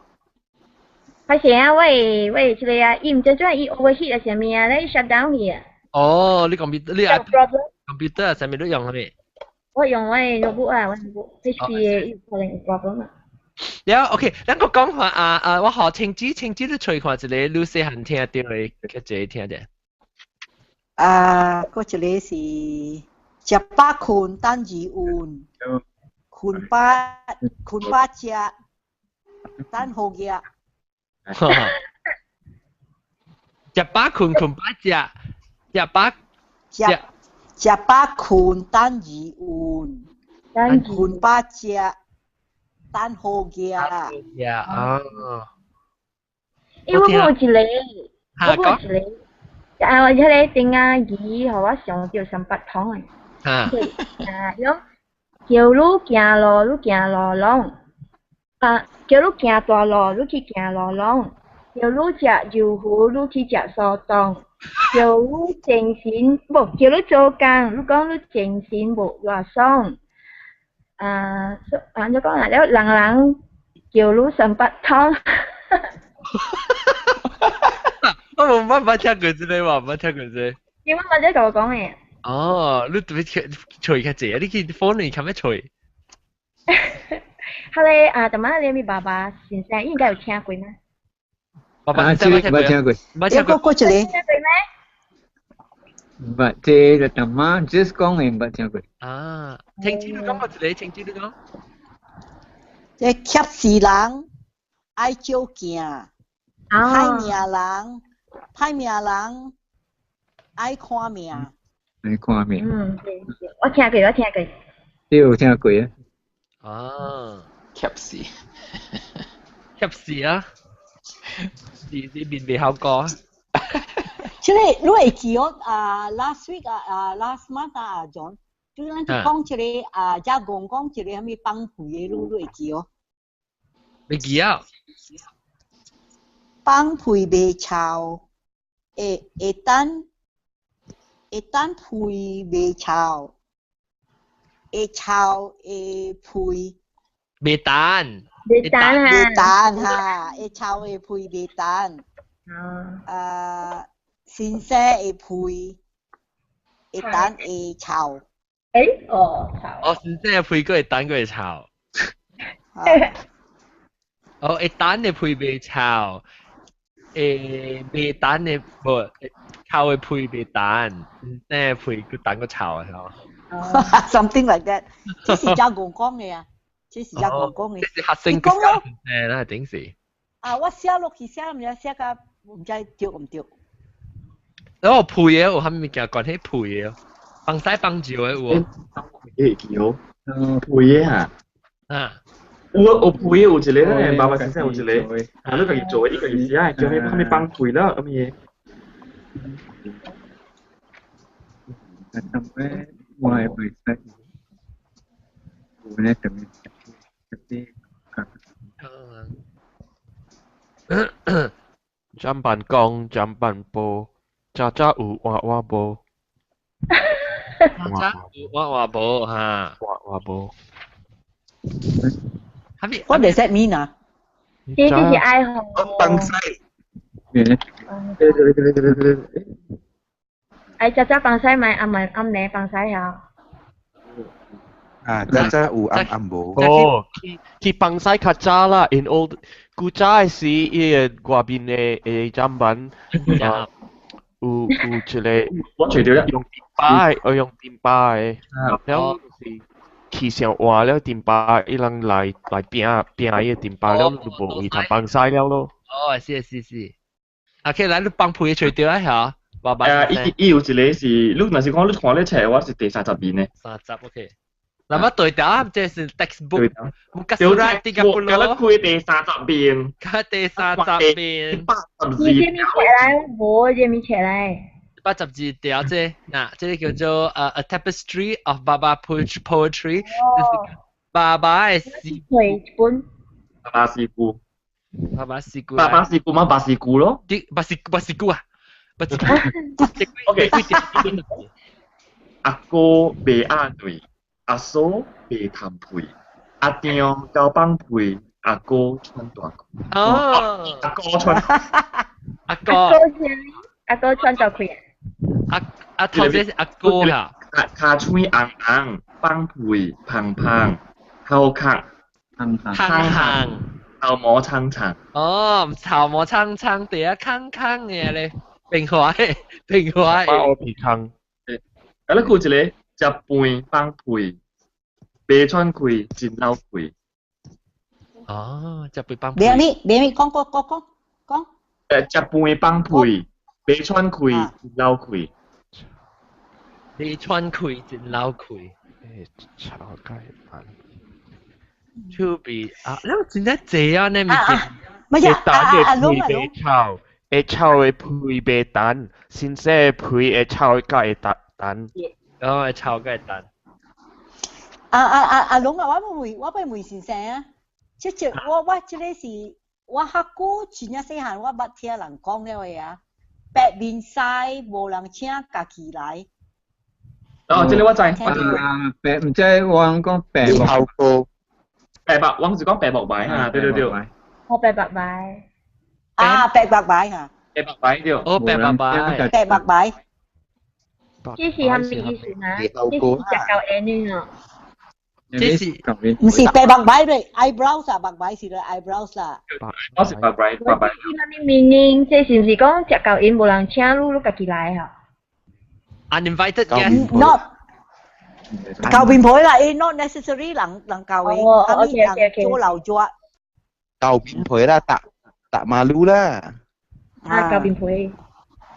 歹勢啊，我的這個啊，伊毋知怎伊 overheat 啊啥物啊，咧 shut down 去啊。哦，你 computer 你 computer 啥物你用啥物？我用我的 notebook 啊，我 notebook HP 的有可能有 problem 啊。了 OK，咱閣講看啊啊，我予青子青子你揣看一個你細漢聽著的，較濟聽者。啊，閣一個是食飽睏等二運，睏飽睏飽食等好額。食飽睏睏飽食。食飽食食飽睏等二運，睏飽食等好額。呀啊！因為我有一個，我有一個，啊，我迄個丁仔魚，予我想著三八通的。啊。啊，伊講叫你行路，你行路攏；啊，叫你行大路，你去行路攏；叫你食油魚，你去食蘇凍。叫你精神，無叫你做工，你講你精神無偌爽。啊，按怎講啊？了人人叫你三八通。我無捌聽過這個話，毋捌聽過這個。你捌捌這共我講的。哦，你特別揣較濟啊！你去 phone 裡較欲揣。彼个啊，淡仔你爸爸先生應該有聽過嗎？爸爸，啊，這個捌聽過。捌聽過。過一個。聽過咩？捌，這個淡仔 just 講的毋捌聽過。啊，聽子你講過一個，聽子你講。這怯死人愛照鏡，歹命人歹命人愛看命。愛看命。嗯，對，我聽過，我聽過。你有聽過啊？啊，怯死，怯死啊！你你面袂曉過。這個你會記哦？啊，last week 啊啊，last month 啊，John，就咱就講這個啊，遮講講這個啥物放屁的，你會記哦？你記啊？放屁袂臭，會等屁袂臭，會臭會屁。袂等。袂等啊！袂等哈，會臭的屁袂等。啊，先生的屁會等會臭。欸，哦，臭。哦，先生的屁閣會等閣會臭。哦，會等的屁袂臭，會袂等的無臭的屁袂等，先生的屁閣等閣臭啊！ Something like that，這是遮戇講的啊，這是遮戇講的。這是學生講咯。誒，那頂是。啊，我寫落去寫，毋知寫甲毋知對毋對。哦，屁的有啥物物件關係屁的？放屎放尿的有無？會記哦，屁的哈。啊。有有屁的有一個咧，爸爸先生有一個，啊，你家己做的，伊家己寫的，叫咩啥物放屁啦，啥物的。我會袂使，有咧特別特別。砧板公，砧板婆，早早有晚晚無。早有晚晚無哈。晚晚無。 What does that mean 啊？這這是愛好。放屎。對對對對對對對。愛早早放屎，咪暗咪暗暝放屎嚇。啊，早早有暗暗無。哦，去放屎較早啦，in old 古早的時，伊個外面的的砧板，有一個，我揣著了，用電巴的，我用電巴的，了是去上換了電巴，伊人來拼拼伊個電巴了，就無位通放屎了咯。哦，是是是。OK，來你放屁揣著啊嚇。啊，伊有一個是，你若是講你看咧冊，我是第三十面的。三十 OK。那麼對條，這是 textbook。Muka surat 30。甲你開第三十面。開第三十面。 82。你這物冊來，無這物冊來。 82條這，嗱，這個叫做A Tapestry of Baba Poetry，爸爸的詩。繪本。爸爸詩句。爸爸詩句。爸爸詩句嘛，白詩句咯。啲白詩白詩句啊，白詩句。 OK。阿哥袂鴨對。阿嫂袂談屁，阿丈交放屁，阿哥穿大褲。哦，阿哥穿，阿哥，阿哥穿大褲。阿阿頭先是阿哥啊。跤喙紅紅，放屁芳芳，頭殼香香，頭毛長長。哦，頭毛長長，地下空空的咧，平滑的，平滑的。我皮空。啊，你看一個。食飯放屁，袂喘氣，真老氣。哦，食飯放屁。咩咪咩咪，講講講講講。食飯放屁，袂喘氣，真老氣。袂喘氣，真老氣。欸，炒雞飯。手臂啊，你真正濟啊，呢物件。乜嘢？會等的屁袂臭，會臭的屁袂等，先生的屁會臭甲會等。哦，會臭甲會等。啊啊啊阿龍啊，我欲問先生啊，這這我這個是我較久真正細漢，我捌聽人講了的啊，白面師無人請家己來。哦，這個我知。啊，白毋知我講白目頭哥，白目，我是講白目牌啊，對對對。我白目牌。啊，白目牌哈。白目牌對。哦，白目牌。白目牌。這是啥物意思啊？這是食夠緣女哦。這是毋是白目牌咧？eyebrows 啊，目牌是咧 eyebrows 啦。我是白牌，白牌。這是啥物 meaning？這是毋是講食夠緣無人請你，你家己來吼？Uninvited guest。 Not 交面皮啦，伊 not necessary 人人教的，哦啥物人做老桌。交面皮啦，tak tak malu 啦。啊，交面皮。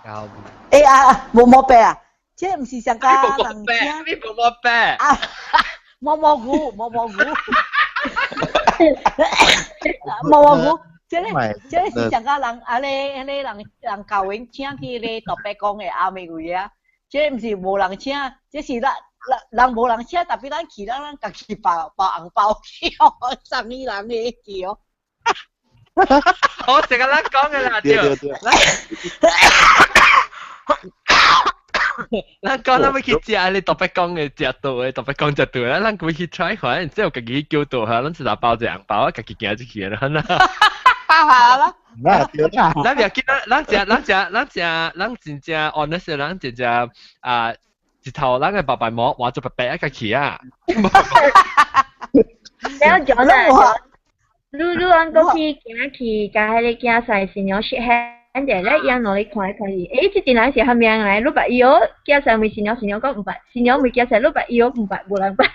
交。欸啊，無毛白啊！這毋是上家人請。你無毛白。啊，毛毛菇，毛毛菇。毛毛菇，這個這個是上個人啊咧，彼個人人教員請去咧特別講的阿美位啊，這毋是無人請，這是咱人人無人請，特別咱去咱咱家己包包紅包去哦，送伊人的去哦。我成日咱講的啦，對。咱講咱欲去食你特別講的食到的，特別講食到的，咱會去 try 看，之後家己去叫到嚇，咱是包一個紅包，家己行出去啦，啦。好啦。那對啦。咱袂要緊，咱食咱食咱食咱真正 honest，咱真正啊，一頭咱个白白毛換做白白一個去啊。了就啦，你你按過去行去，共彼个囝婿新娘 shake hand 者，咧伊按落嚟看一看伊，欸，這陣人是蝦米人來？你捌伊哦，囝婿問新娘，新娘講毋捌，新娘問囝婿，你捌伊哦，毋捌，無人捌。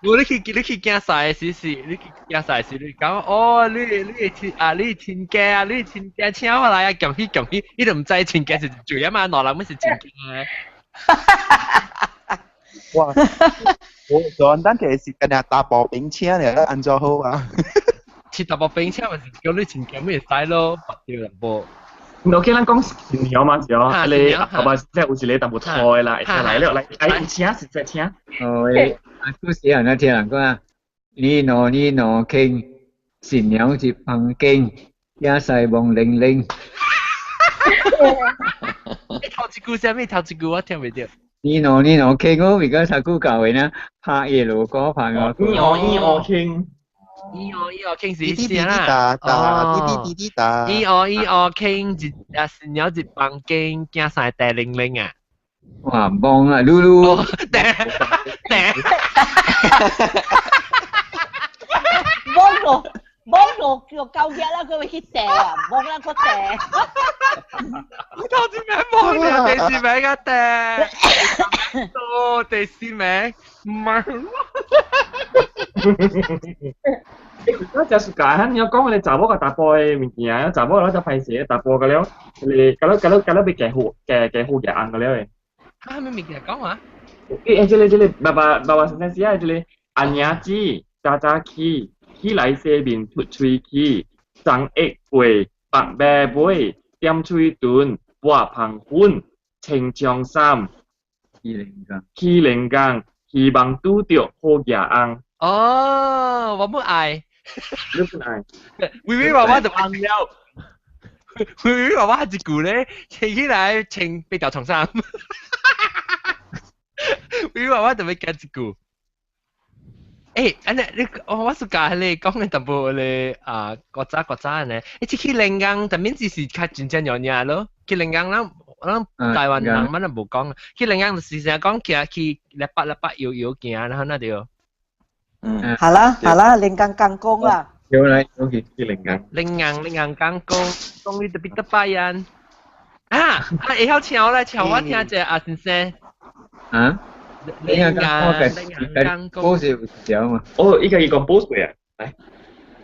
無你去你去囝婿時是，你去囝婿時你講哦，你你親啊，你親家啊，你親家請我來啊，恭喜恭喜，你都毋知親家是做啥嘛，兩人物是親家。哇！我昨等下是跟人打薄冰車咧，按怎好啊？切大薄冰車咪是叫你親家咪會使咯，白掉淡薄。我見咱講新娘嘛是哦，你爸爸即係有一個淡薄錯啦，會來了來，來有請實在請。哦，啊，古時人聽人講啊，你喏你喏傾，新娘入房間，囝婿懵零零。你頭一句啥物？頭一句我聽袂著。你喏你喏傾，我而家才久教的呢，拍夜路歌拍我。你哦你哦傾。咿哦咿哦傾是啥啦？哦，滴滴滴滴答。咿哦咿哦傾一啊新娘一房間，囝婿地零零啊！哇，懵啊，嚕嚕。地地。懵咯，懵咯，叫狗仔啦，佢會去地啊，懵啦個地。你頭先名懵啊，第四名啊地。哦，第四名唔係。我就是講，你講你查某個查埔的物件，查某攞只歹勢查埔個了，你搞到搞到搞到被嫁好嫁嫁好嫁紅個了的。啊，咩物件講啊？欸，這個這個爸爸爸爸先生寫的這個阿娘子早早起，起來洗面吐喙齒，送一背白馬尾，點喙唇，抹香粉，穿長衫，去靈港，去靈港，希望拄著好額翁。哦，我不愛。你不愛？微微娃娃就紅了。微微娃娃一句咧，穿起來穿白條長衫。微微娃娃就欲加一句。欸，按呢你我是教彼个講的淡薄咧啊，古早古早按呢，欸，這去靈港，但面只是較真正樣樣咯。去靈港咱咱台灣人咱都無講，去靈港就是成日講行去禮拜禮拜搖搖行，然後那對。嗯，好啦好啦，靈港港工啦。有來，OK，去靈港。靈港靈港港工，講你特別得拜人。啊啊，會曉唱來唱，我聽者阿先生。啊？靈港靈港港工是有條嘛？哦，伊家己講補水啊，來。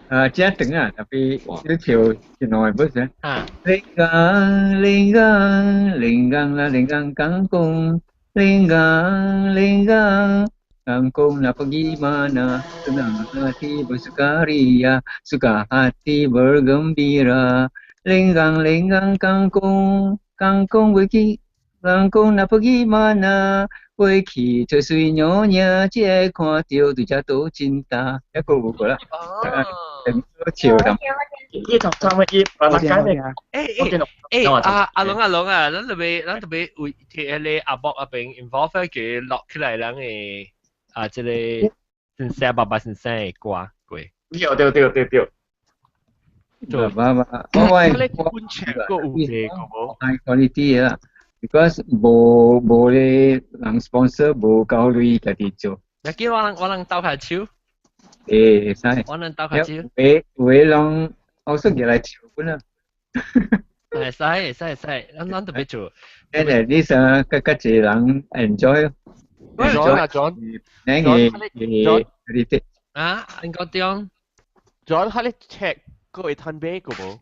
啊，這長啊，特別你跳一兩個不是？啊。靈港靈港靈港啦，靈港港工，靈港靈港。Kangkung nak pergi mana? Senang hati bersukaria, suka hati bergembira. Lenggang-lenggang kangkung, kangkung pergi, kangkung nak pergi mana? 过去吹水娘娘，这个看到对这都真大，一个无过啦。哦。笑咁。伊头三个伊把那改咩？欸欸欸！阿阿龍阿龍啊，咱特別咱特別為摕彼個阿伯阿邊 involve 佢落起來人的啊，這個先生爸爸先生的歌過。對對對對對。爸爸，我我本唱過有嘅，無？ high quality 啦，because 無無咧人 sponsor 無夠鐳家己做。若叫我人我人鬥下手。會使。我人鬥下手。有有人我算起來唱本啦。會使會使會使，咱咱特別做。誒誒，你想較較濟人 enjoy？ John 啊 John，你個你啊，應該點？John，佢你 check 過會趁買過無？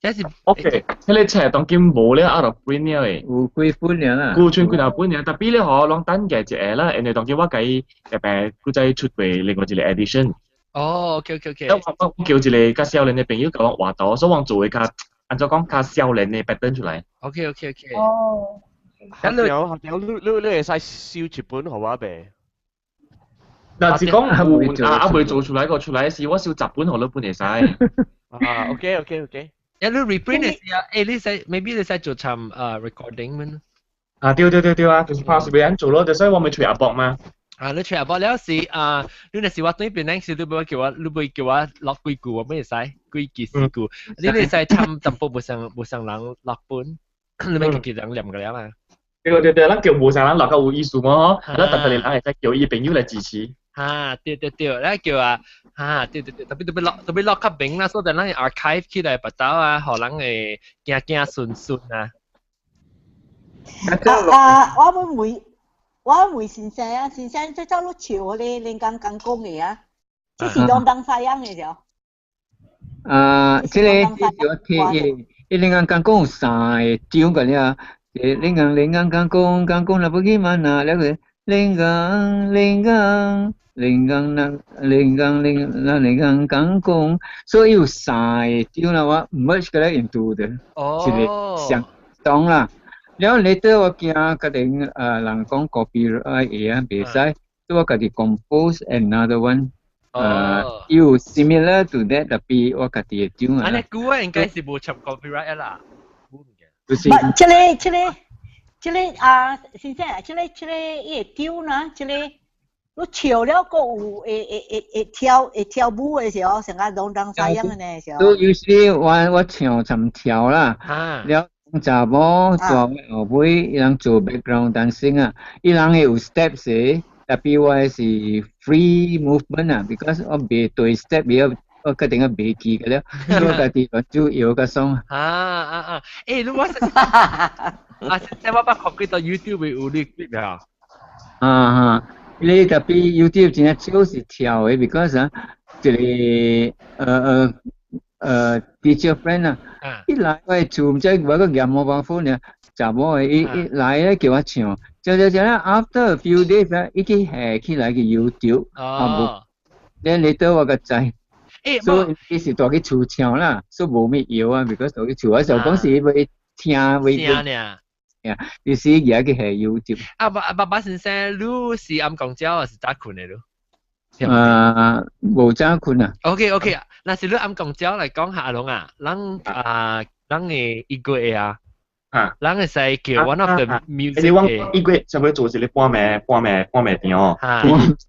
這是 OK，彼個冊當今無了，out of print 了的。有幾本爾啦？有剩幾若本爾，特別咧嗬，攏等價一個啦，因為當今我共伊特別閣再出過另外一個 edition。哦，OK OK OK。我叫一個較少年的朋友共我畫圖，所以我做的較按怎講較少年的 pattern 出來。 OK OK OK。哦。學條學條，你會使燒一本予我未？嗱，是講有啊啊未做出來個出來是我燒10本予你本會使。啊，OK OK OK。一你 reprint 的時候，誒你使 maybe 你使做尋recording 們。啊，對對對對啊，就是怕是袂按做咯，所以我咪揣阿伯嘛。啊，你揣阿伯了是啊，你若是我對邊時，你袂叫我，你袂叫我錄幾句，我袂使幾句四句。你會使參淡薄無相無相人錄本，你咪叫人念個了嘛。對對對，咱叫無相人錄較有意思嘛，嗬，咱特別人會使叫伊朋友來支持。哈，對對對，咱叫啊，哈，對對對，特別特別錄特別錄較明啦，所以咱 archive 起來別走啊，予人會驚驚順順啊。啊啊！我會問先生啊，先生最早你唱嗰個連江剛講的啊，這是東東西洋的時。啊，這個這是我聽伊，伊連江剛講有三個張個了，連江剛講剛講那不去嘛那，了個連江連江連江那連江連那連江剛講，所以有三個張啦，我 merge 個來 into 的，一個相當啦。了後 later 我驚家己人講 copyright 會啊，袂使，所以我家己 compose another one，有 similar to that，特別我家己的張啊。按呢久啊，應該是無侵 copyright 啦。不是。這個啊，先生，這個伊會丟呢，這個你笑了，閣有會跳舞的時候，成個東東西樣的呢時候。都有時我唱尋跳啦，了。查某大後尾伊人做 background dancing 啊，伊人會有 steps 的，特別我的是 free movement 啊，because 我袂對 step 伊我決定我袂記個了，所以我家己就搖較爽。啊啊啊！欸，你我啊，現在我捌看幾多 YouTube 有你 clip 啊？啊哈，你特別 YouTube 真正少是跳的，because 啊，一個teacher friend 啊，一來我厝毋知我個驗 mobile phone 呢，查某的伊一來咧叫我唱，唱唱唱 after a few days 啊，伊去下起來去 YouTube，啊無，then later 我才知，所以伊是蹛去厝唱啦，所以無咩搖啊，because 蹛去厝，我就講是欲聽欲聽呢。呀，你是而家去下 YouTube。啊爸爸爸先生，你是暗公鳥還是早睏的你？啊，無早睏啊。 OK OK，若是你暗公鳥來講下阿龍啊，咱啊，咱的一個月啊，咱會使叫 one of the music 你講一個月就會做一個半暝店哦。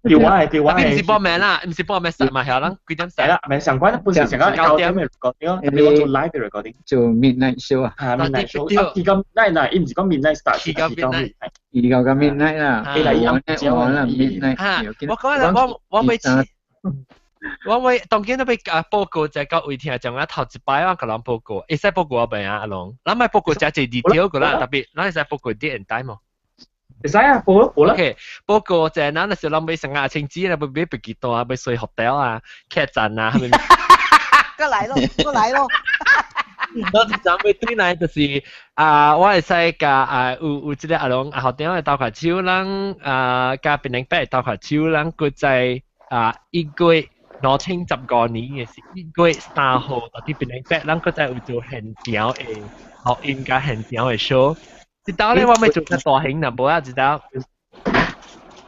對我係對我係。唔是半暝啦，唔是半暝實嘛，係咱幾點係啦，咪上關本是上關9點嘅 recording，你講做 live 嘅 recording。做 midnight show 啊。嚇 midnight show，啊，而家嗱嗱，伊唔是講 midnight start，而家 midnight。而家個 midnight 啦，我啦 midnight。嚇，我講啦，我每次。我會當今都欲啊報告就各位聽眾啊，頭一擺我共人報告，會使報告我未啊阿龍？咱莫報告誠濟 detail 個啦，特別咱會使報告 date and time 無？會使啊，報報啦。 OK，報告就係咱那時候咱欲成阿清子啦，欲買飛機單啊，欲睡 hotel 啊，客棧啊，係咪？過來咯，過來咯。我一陣欲對來就是啊，我會使共啊有這個阿龍阿學長會鬥下手，咱啊佮檳城伯鬥下手，咱閣在啊1月2015年嘅是1月3號，佇檳城伯，咱閣再有做現場的錄音佮現場的 show。這道咧我欲做較大型淡薄仔，這道。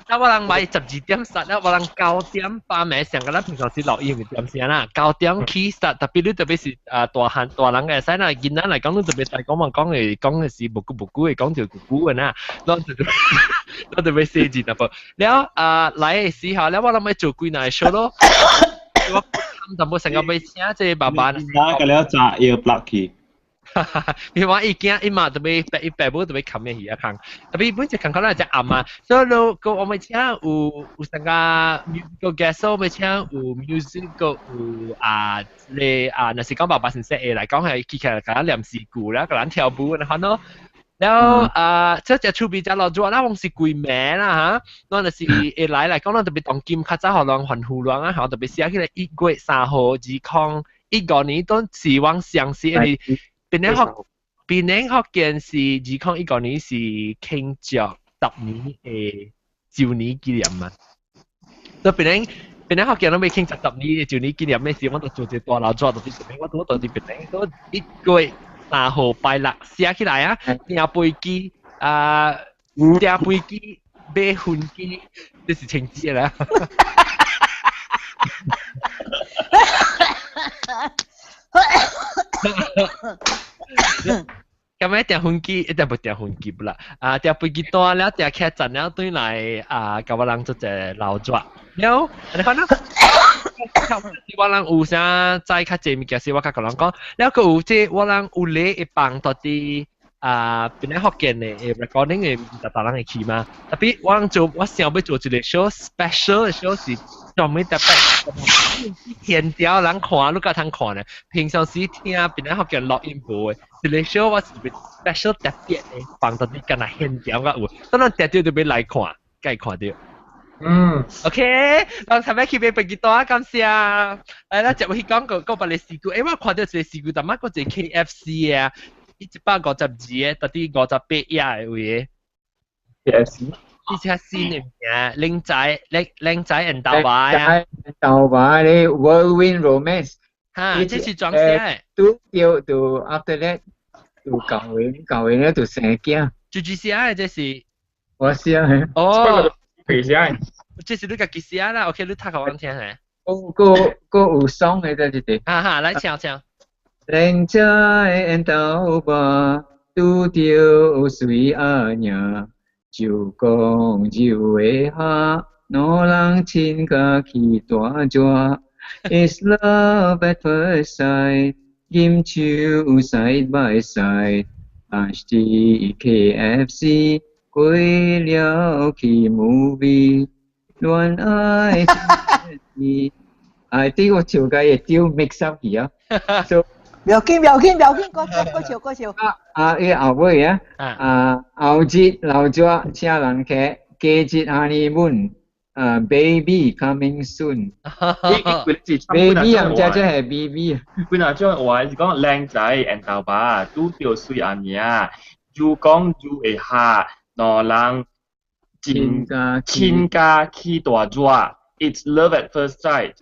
啊！我人買12點 start 啊，我人9點半暝上個咱平常時錄音嘅點聲啦，9點起 start，特別你特別是啊大漢大人嘅使啦，囡仔來講你特別大講話講的是無久無久的講就久久的啦，咱就欲寫字淡薄。了啊來的時候，了我諗欲做幾若 show 咯，我淡薄成個欲請這個爸爸。哪個了炸要 plug 去？因為我伊驚伊嘛特別白伊爸母特別冚嘅魚仔空，特別本隻空可能隻暗啊，所以咯個我們請有三個 musical guest，我們請有 musical 有啊你啊，若是講爸爸先生會來講係起來共咱念詩句啦，共咱跳舞那款咯。了啊，這隻趣味只落做，咱往是規暝啦嚇，咱就是會來來講，咱特別當今較早予人歡呼人啊，特別寫起來1月3號2015年，當是往上時，因為檳城福建是2015年是慶祝10年的周年紀念嘛。所以檳城本來福建攏未傾10年，就你今年咩事，我就做一個大老紙，就是我都到佇檳城，所以1月3號拜六寫起來啊，訂飛機啊，訂飛機買飛機，這是情節啦。咁樣訂飛機一定無訂飛機不啦？啊，訂飛機單了，訂客棧了，轉來啊，共我人做一個老紙。了，你看啦，我人有啥知較濟物件是，我較共人講。了，閣有這我人有咧會放到佇啊，檳城福建的 recording 的，逐逐人會去嘛。特別我人做，我想欲做一個 show special 的 show 是專門特別現條人看，你敢通看呢？平常時聽檳城福建錄音無的，一個 show 我是 special 特別的，放到你敢若現條較有，等咱特別就欲來看，該看著。嗯，OK，咱頭尾去買飛機單，感謝。來，咱接落去講個個別的事故。我看著一個事故，但仔閣一個 KFC 啊，152個，到底58頁的位。 KFC。呢隻新的物件，靚仔靚靚仔緣投牌啊！投牌咧，Whirlwind Romance。哈，這是裝寫的。拄著就 after that 就結婚，結婚咧就生囝。就這寫的這是。我寫的。哦。自己寫的。這是你家己寫啦，OK，你讀予阮聽下。閣閣有爽的這一個。哈哈，來唱唱。靚仔緣投牌，拄著水阿娘。就講就會下，兩人親甲去大蛇。It's love at first sight，飲酒 side by side，lunch 佇 KFC，過了去 movie，戀愛真 I think 我唱甲會丟 mix up 去啊。So 不要緊，不要緊，不要緊，閣閣唱，閣唱。啊，伊後尾啊，啊後日老紙請人客，過日 honeymoon，啊 baby coming soon。baby 啊，毋知這係 BB。本來種話是講靚仔緣投牌，拄著水阿娘，如講如會下，兩人親親家去大蛇。It's love at first sight，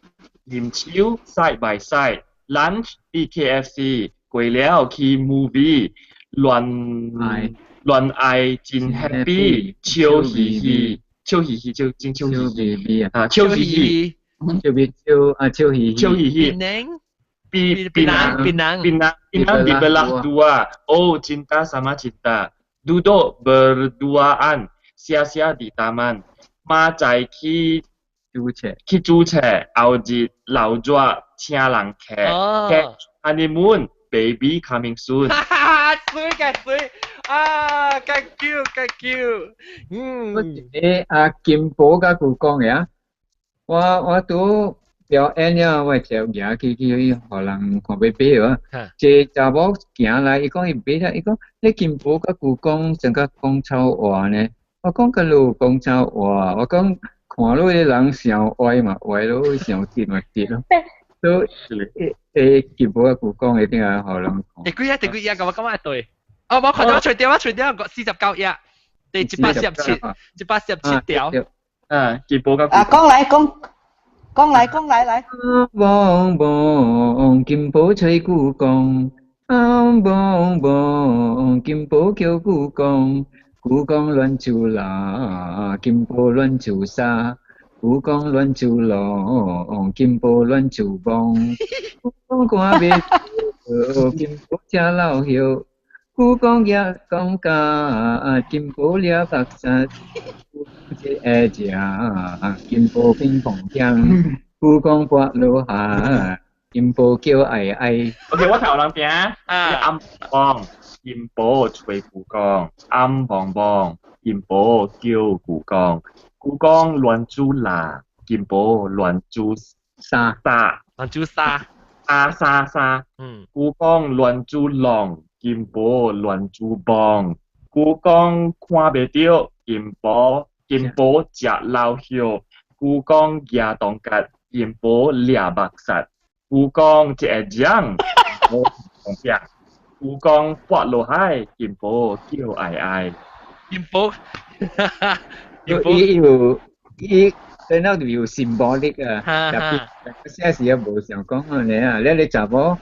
飲酒 side by side。Lunch 佇 KFC，過了去 movie，戀戀愛真 happy，笑嘻嘻，笑嘻嘻，笑真笑嘻嘻，啊笑嘻嘻，笑嘻笑啊笑嘻嘻，笑嘻嘻。檳檳檳檳檳檳 dibelah dua, oh cinta sama cinta, duduk berduaan, sia-sia di taman，明仔去煮冊，去煮冊，後日老紙請人客，honeymoon baby coming soon。哈哈，水嘅水啊，thank you，thank you。嗯。我一個阿金寶佮舊講的啊，我我拄表演了，我就行去去予人看欲買啊。一個查某行來，伊講伊買了，伊講你金寶佮舊講成甲講臭話呢？我講佮你有講臭話，我講看你的人想歪嘛歪咯，想直嘛直咯。都誒金寶佮舊講一定愛予人看。第幾頁？第幾頁？我感覺對。哦，我看到隨掉，我隨掉，49頁，第147，147條。啊，金寶佮啊，講來講，講來講來來。茫茫金寶揣舅公，啊茫茫金寶叫舅公，舅公亂樹林，金寶亂樹沙，舅公亂樹龍，金寶亂樹望，舅公看袂著，金寶食老葉，舅公舉公家，金寶掠目屎，一個食，金寶乒乓響，舅公跋落海，金寶叫哀哀。 OK，我頭人聽，暗枋金寶揣舅公，暗枋枋金寶叫舅公，舅公亂煮辣，金寶亂煮沙沙，亂煮沙，沙沙沙。嗯。舅公亂煮浪，金寶亂煮棒，舅公看袂著，金寶金寶食老葉，舅公舉銅角，金寶掠目屎，舅公一個掌，金寶紅舅公跋落海，金寶叫哀哀。金寶，金寶伊有伊等到就有 symbolic 啊，特別寫時也無想講啊，你啊，你查某，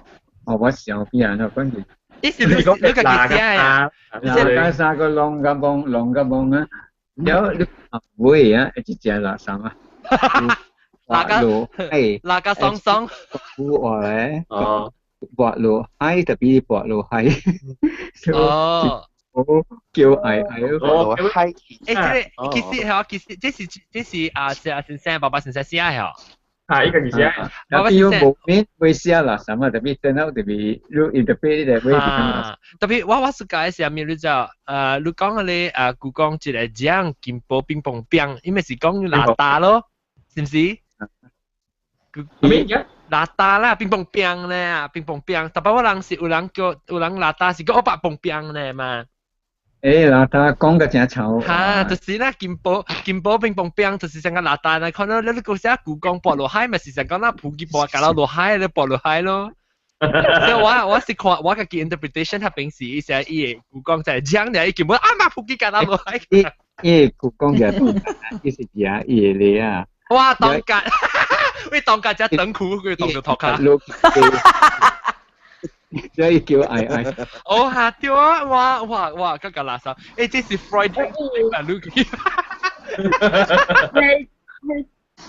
哦，我想邊啊，講是。意思你講你家己寫啊？加三個龍甲夢，龍甲夢啊，了你會啊，一隻垃圾啊。哪個？哪個爽爽？古話咧，哦，跋落海特別跋落海。哦。我叫愛愛咯。海。誒，這個其實係其實這是啊，是啊先生爸爸先生寫嘅。啊，伊家己寫。爸爸先生無免會寫垃圾啊，特別等到特別你 interpret 咧，會特別我是解是啥物？你知道？你講嗰個啊，故講一個獎金箔乒乓餅，因為是講垃圾咯，是毋是？咩嘢？垃圾啦，乒乓餅咧，乒乓餅。特別我人是有人叫有人垃圾是叫我白乓餅咧嘛。誒，垃圾講個真臭。嚇，就是啦，金箔金箔乒乓餅就是成個垃圾啦。可能你講寫故宮跋落海，咪是成講那普吉跋甲落海，你跋落海咯。所以我是看我家己 interpretation 較平時伊寫伊個故宮就係講咧，伊根本啊嘛普吉甲落海。伊伊故宮就伊是食伊個咧啊。哇，當家，喂，當家只短褲，佢當做頭殼。所以叫愛愛。哦哈，對啊，哇哇哇，嗰個垃圾，誒，這是 Freud 啊，你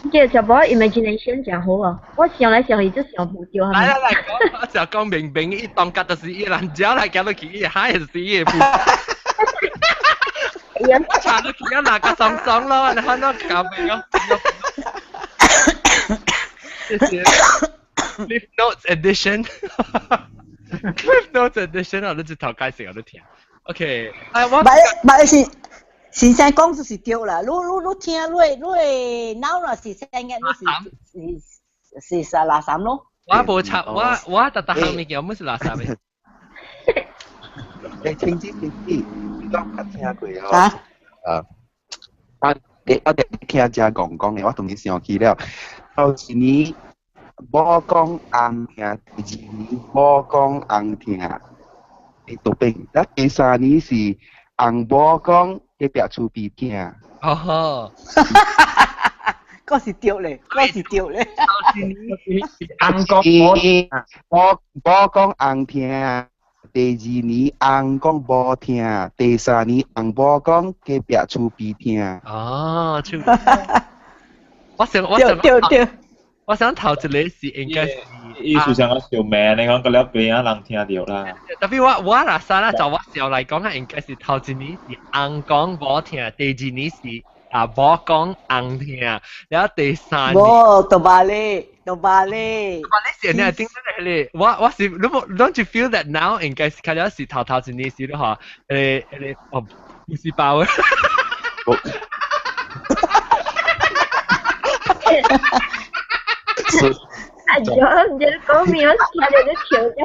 你這就冇 imagination 真好啊！我想來想去就想唔到。來來來，講，我就講明明，伊當家就是伊人只來行落去，伊海就是伊的。我查到佢啊，哪個爽爽咯，你看到搞明啊？謝謝。Cliff Notes Edition。Cliff Notes Edition 我都一頭解釋我都聽。OK，哎我。唔唔是，先生講就是對啦。你聽，你你腦若是生嘅，你是是是垃圾咯。我無插，我特特項物件，我是垃圾嘅。誒，聽子聽子，你講較聽過哦。啊。啊，我哋聽遮講講嘅，我當時想起了。頭一年某講翁聽，第二年某講翁聽，會都變。啊，第三年是翁某講隔壁厝邊聽。哦。嗰是對咧，嗰是對咧。頭一年是翁講某某講翁聽。第二年翁講無聽，第三年翁某講隔壁厝邊聽。哦，厝。我想對對，我想頭一個是應該是意思上我小命，你講個了邊啊人聽到啦。特別我若啥啦，就我小來講啊，應該是頭一年是翁講無聽，第二年是啊某講翁聽，然後第三年。無，倒巴咧，倒巴咧。倒巴咧是呢，頂個咧，我是你無 don't you feel that now 應該是開了是頭頭一年是咯吼，哦，不是包的。阿 John，你講咩？我聽到都笑嘅。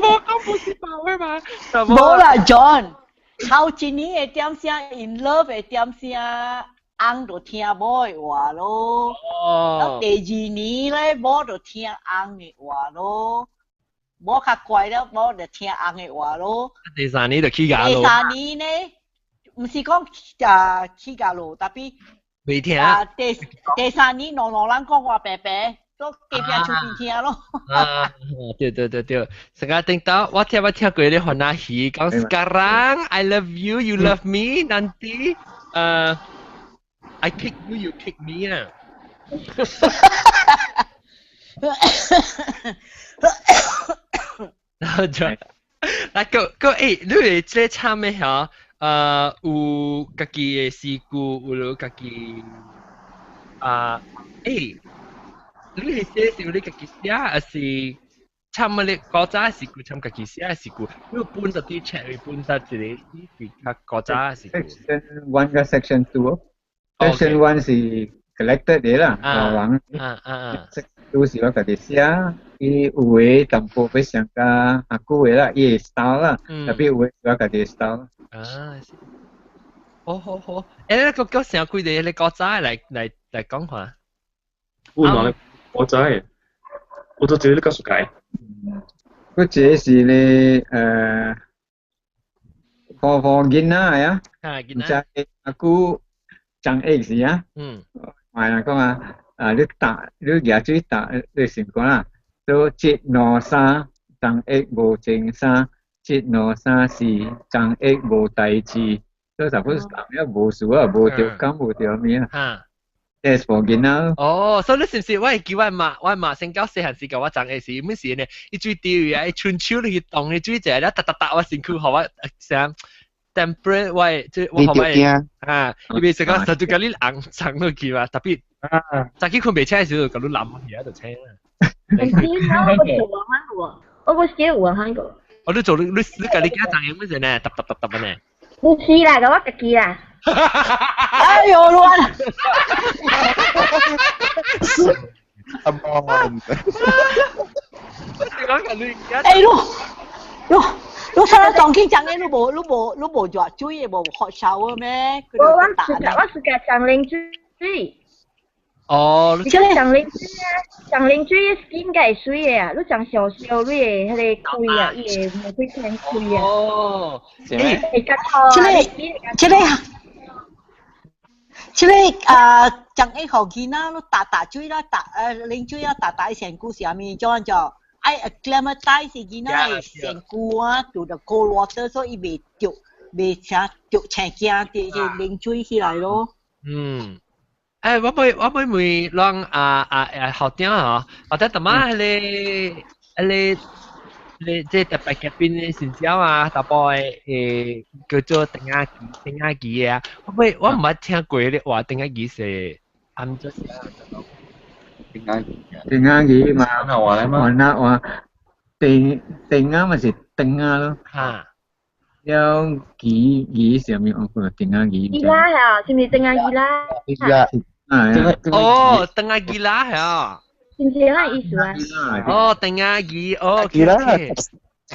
無講不是包的嘛？無啦，John，頭一年的點聲 in love 的點聲，翁就聽某的話咯。哦。第二年咧，某就聽翁的話咯。某較乖了，某就聽翁的話咯。第三年就起價咯。第三年咧，毋是講啊起價咯，特別。未聽。啊，第三年兩兩人講話白白，都隔壁厝邊聽咯。啊，對對對對，成日聽到我聽過你歡喜戲，講 sekarang I love you, you love me, nanti I kick you, you kick me 啊。然後就，嗱個個誒，你哋這參咩嚇？有家己的詩句，有你家己啊，誒，你係寫是你家己寫，還是參乜你古早詩句參家己寫的詩句？你本就啲冊，你本得一個詩是較古早的詩句。 Section 1 佮 Section 2。Section 1是 collected 的啦，老人。Section 2是我家己寫，伊有的淡薄欲上較較久的啦，伊的 style 啦，特別有的是我家己的 style。啊，是。好好好，誒，你個叫成幾個你古早來講下。有兩個古早的，我都一個你較熟解。嗰一個是咧for 囡仔啊，啊，囡仔。唔知阿姑長 X 啊，嘛人講啊，啊你打你舉水打你成講啦，都一兩三，張一無前三，一兩三四，張一無代誌，都差不多人無事啊，無著感無著咩啊。這是囡仔。哦，所以你是毋是我會記我媽，我媽先到細漢時甲我長的時，咩時呢？伊水丟啊，伊伸手入去動伊水者，了噠噠噠，我身軀予我啥 temperate 我即我予我啊，伊袂說講實就共你紅長落去嘛，特別早起睏袂醒的時候，共你淋起來就醒啦。唔知我冇做過過，我冇試過玩過。哦，你做你你你家己囝長的咩時呢？揼揼揼揼呢？唔是啦，我家己啦。哎呦，亂！阿媽，哎，你你你上次當去講的，你無你無你無熱水的，無 hot shower 咩？我我是個長冷水。哦，你這個長冷水啊，長冷水應該會水的啊，你長小小你會彼個開啊，伊會玫瑰天開啊。哦，會較透啊。這個這個這個啊，長一予囡仔，你打打水啦，打冷水啊，打打身軀是啥物？怎樣叫？愛 acclimatize 囡仔的身軀啊，to the cold water，所以伊袂著，袂啥著青驚，就是冷水起來咯。嗯。誒，我會我會問攏啊啊啊校長嗬，或者淡仔彼個彼個你這特別嘅邊的新椒啊，淡薄誒叫做丁仔魚丁仔魚啊，我會我毋捌聽過咧話丁仔魚是按怎寫？丁仔魚，丁仔魚嘛，話那話丁丁仔咪是丁仔咯。嚇！了魚魚上面我講丁仔魚。魚啦嚇，是毋是丁仔魚啦？魚啦。哦，丁仔魚啦嚇。是毋是那意思啊？哦，丁仔魚，哦，魚啦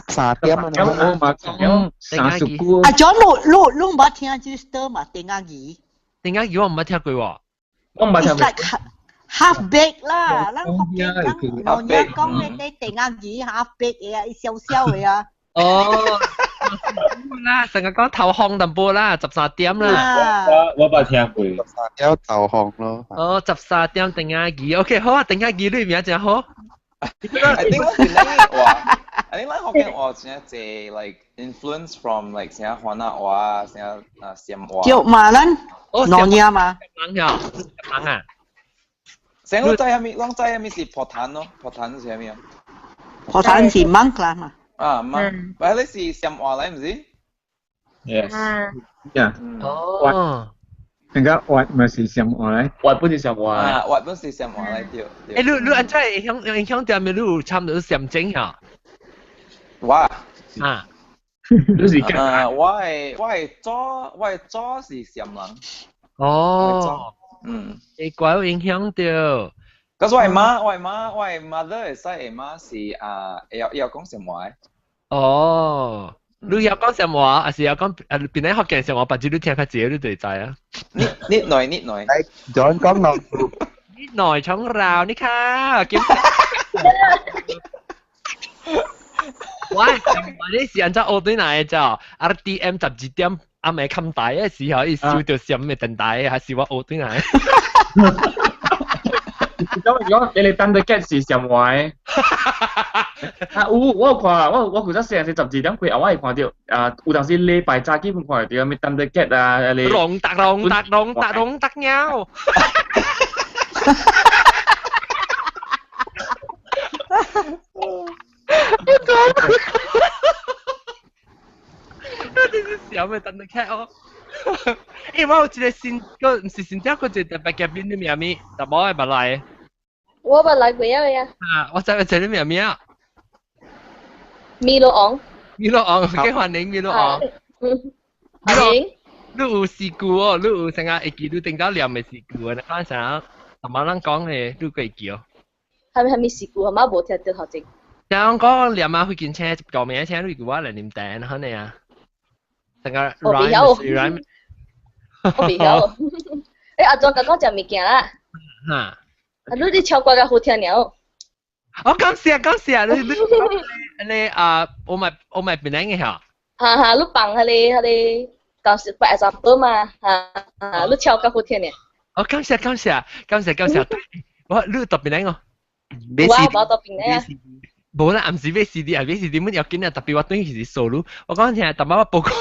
，13點啊，我嘛講30久。啊，種你你你毋捌聽這個嘛？丁仔魚。丁仔魚我毋捌聽過喎。我毋捌聽過。 Half baked 啦，咱福建講老娘講的啲丁仔魚 half baked 的啊，伊小小的啊。哦，啦，成日講投降淡薄啦，13點啦。我捌聽過。13點投降咯。哦，13點丁仔魚，OK 好啊，丁仔魚你名真好。 I think 我是咱話，I think 咱福建話真濟 like influence from like 啥番仔話，啥啊暹話。對嘛，咱老娘嘛。人呀，人啊。成個知係咪？攏知係咪是破壇咯？破壇是啥物啊？破壇是 monk 啦嘛。啊，monk，喂，你是暹話嚟唔是？Yes。呀。哦。人家話咪是暹話嚟？話本是暹話。啊，話本是暹話嚟對。誒，你你按怎影響影響點咩？你有參到暹證嚇？我啊。你是啊，我的祖是暹人。哦。嗯。會怪有影響到。可是我的媽，我的媽，我的 mother 會使的媽是啊，會曉會曉講暹話的。哦，你曉講暹話，還是曉講啊？邊個福建暹話？別只你聽較濟，你就會知啊。นิดหน่อยนิดหน่อย ย้อน講落。 นิดหน่อยช่องเรานี่ค่ะกิน我我你是按怎學對哪個叫 RTM 12點暗暝冚台的時候，伊收到什麼電台，還是我學對哪個？講講，你哋等得 get 是上話的。啊有，我有看，我我負責細漢時12點開，啊我會看著，啊有當時禮拜早起本看著，咩等得 get 啊，你。龍達龍達龍達龍達鳥。這是小咩等得 cat 哦？欸，我有一個新個，毋是新只，個一個特別嘉賓，你名咩？淡薄仔捌來。我捌來過啊呀。啊，我知我知你名咩啊？米羅王。米羅王，幾歡迎米羅王。嗯，歡迎。你有詩句哦，你有成日會記你頂到念的詩句啊？你講啥？淡薄人講的，你會記哦。係咪係咪詩句？我媽無聽到頭前。聽講念啊，會見車舊名車，你叫我來啉茶，可能啊。成個我袂曉，我袂曉。欸，阿莊剛講食物件啦。嚇！啊，你你唱歌較好聽爾。我感謝感謝你你你啊，我咪我咪邊個嘅嚇？哈哈，你放彼個彼個，當時擺 example 嘛，哈，你唱較好聽爾。哦，感謝感謝感謝感謝，我你特別靚哦。我無特別靚啊。無啦，毋是買 CD 啊，買 CD 本要緊啊，特別我等於是數你，我講聽，淡薄我報告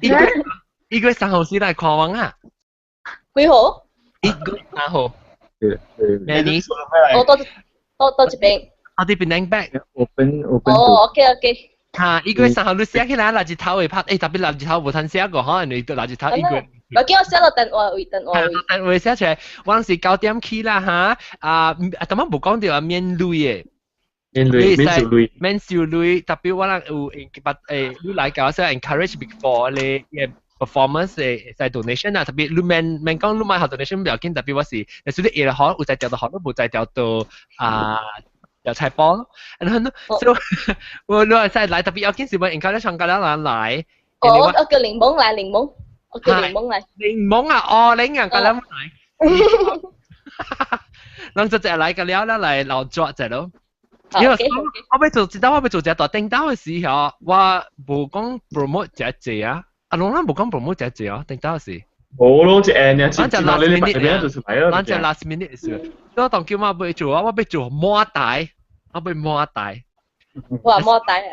，1月1月3號先來看我啊。幾號？ 1月3號。對。你？我到到到這邊。我這邊兩百。 Open open。哦，OK OK。嚇！1月3號你寫起來，垃圾頭會拍，特別垃圾頭無通寫過，可能你垃圾頭一月。我叫我寫落電話位，電話位。電話寫出來，我是9點起啦嚇，啊，頭先無講到啊，免鐳的。免鐳，免收鐳。免收鐳，特別我人有把你來搞說 encourage before 咧 performance 會使 donation 啊，特別你免免講你買學 donation 不要緊，特別我是，若是你會好有才調到好，你無才調到啊。有菜包咯，然後呢，所以我你話使來特別要緊是我 encourage 上個人來。哦，我叫檸檬來，檸檬，我叫檸檬來。檸檬啊，哦，檸啊，個人來。人就只來個了啦，來老抓者咯。因為我欲做，知道我欲做隻大叮當嘅時候，我無講 promote 隻隻啊，阿龍咱無講 promote 隻隻啊，叮當嘅時。無咯，一按呢，咱只 last minute 就出來咯。咱只 last minute 時，我當叫我欲做啊，我欲做滿台，我欲滿台。哇，滿台啊！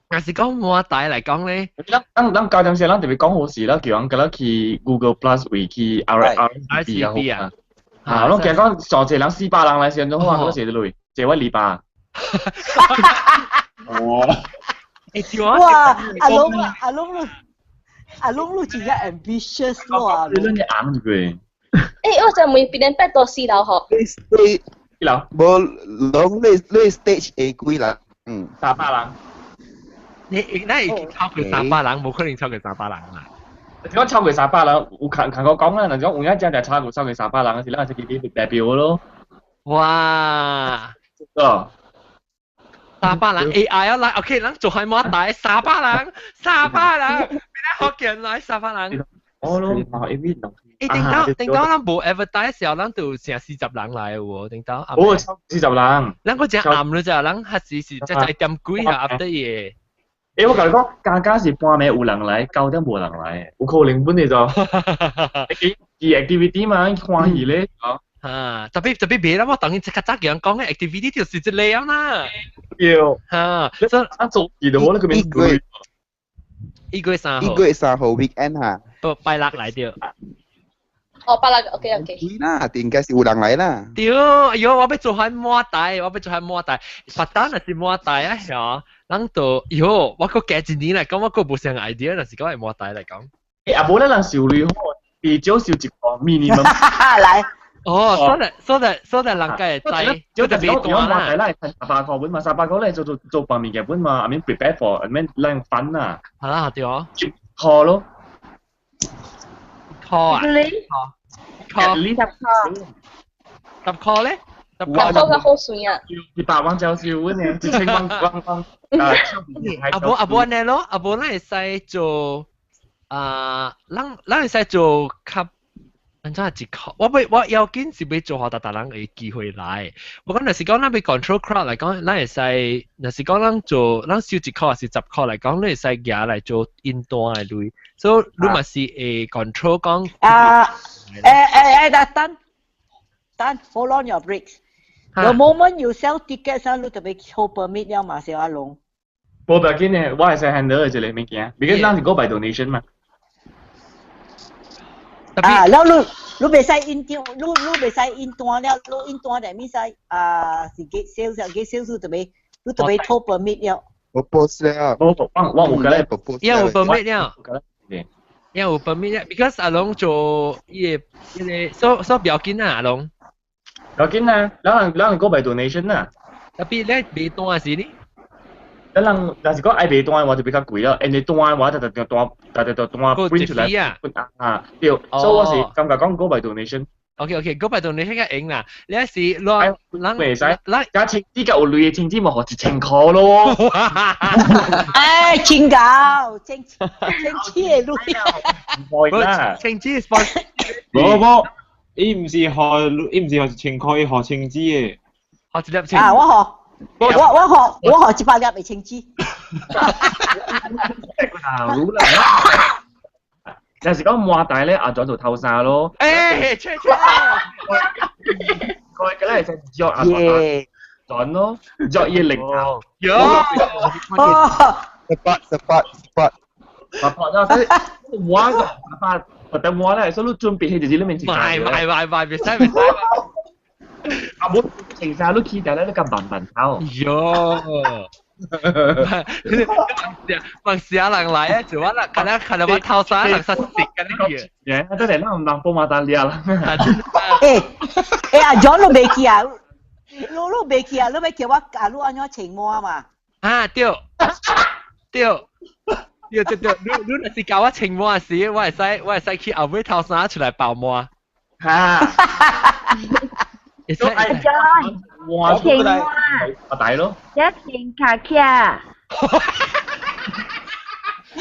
若是講滿台來講咧，咱咱咱高中時咱特別講好事啦，叫人佮去 Google Plus 位去 R R C B 啊。啊，攏驚講上濟人400人來先，總好啊，我寫得落，借我200。哇！哇！阿龍啊，阿龍你，阿龍你真正 ambitious 咯！你攏硬住佢。欸，我想問，邊邊到四樓嗬？你四樓。無，攏你你 stage 會幾人？嗯。 300人。你你會超過300人，無可能超過三百人啦。講超過三百人，有看看我講啦，若講有影真正超過超過三百人，是咱這個代表咯。哇！哦。三百人 AI 啊來，OK，咱做開滿台三百人，三百人，邊個福建來三百人？哦咯，嘛一邊欸，頂到頂到，咱無 advertise 時候，咱就成40人來喎，頂到。哦，40人。咱個真暗了咋，咱還是是才點幾啊，after 嘢。欸，我共你講，家家是半暝有人來，9點無人來，有可能本嚟就。伊 activity 嘛，歡喜咧。啊，特別特別別啦，我當然即刻早叫人講嘅 activity 就是這個樣啦。對。嚇，所以啊做嘢就好啦，佢免1月 1月3號。 1月3號 weekend 嚇。不拜六來著。哦，拜六，OK OK。啦，應該是有人來啦。對，哎喲，我欲做開滿台，我欲做開滿台，白單若是滿台啊，嚇，人就，喲，我閣加一年來講，我閣無啥 idea，若是講會滿台來講。欸，啊無咱人收鐳好，至少收一個 minimum。來。哦，所以所以所以人家會知，就特別多啦。咱300塊本嘛，300塊咧做做做方面嘅本嘛，I mean prepare for，I mean 咱分啊。係啦，對哦。 1塊咯。 1塊啊？塊， 10塊。 10塊咧？ 10塊較好算啊。100萬就少阮呢，1000萬萬萬啊！啊無啊無按呢咯，啊無咱會使做啊，咱咱會使做較。按怎一塊？我欲我要緊是欲做予逐逐人會機會來。我講若是講咱欲 control crowd 來講，咱會使，若是講咱做，咱收一塊還是10塊來講，你會使舉來做印單的鐳。所以你嘛是會 control 講。啊，欸欸欸，等等，hold on your brakes。The moment you sell tickets 啊，你就欲抽 permit 了嘛，小阿龍。無要緊的，我會使 handle 的這個物件，because 咱是 go by donation 嘛。啊，了你你袂使印張，你你袂使印單了，你印單就咪使啊是 gate sales，gate sales 就欲你就欲討 permit 了。我 post 了。我我有個咧，因有 permit 了。因有 permit 了，because 阿龍做伊個伊個，所所不要緊啊，阿龍。不要緊啊，咱人咱人 go by donation 啊。特別咧賣單時呢？咱人若是講愛賣單的話就比較貴了，因為單的話就就單，就就單 print 出來。啊，對，所以我是感覺講 go by donation。 OK OK，go by donation 較用啦。你是咱咱袂使，加清紙較有鐳的清紙嘛，予1000塊咯。哎，千九，千千紙的鐳。唔會啦。清紙 sponsor。無無，伊毋是予，伊毋是予1000塊，伊予清紙的。予一粒清。啊，我予。我我予我予100粒的清紙。啊，啦。就是講抹大咧，阿轉做頭紗咯。誒，切切，佢佢咧就約阿轉咯，約伊零頭。喲，support support support， support 啦，我個爸爸等我咧，所以你準備喺自己裏面。唔係唔係唔係，別使別使。阿冇情晒你起大咧，你咁慢慢頭。喲。問時下人來啊，就我啦，看下看下我頭衫人實食緊啲嘢。真係咱唔人幫馬達利亞啦。誒誒，阿 John 你未去啊？你你未去啊？你欲叫我啊？你按怎穿毛嘛？啊對，對。對對對，你你若是教我穿毛時，我會使我會使去後尾頭衫出來爆毛。嚇！會使阿 John，我穿毛，我大咯。一穿卡卡。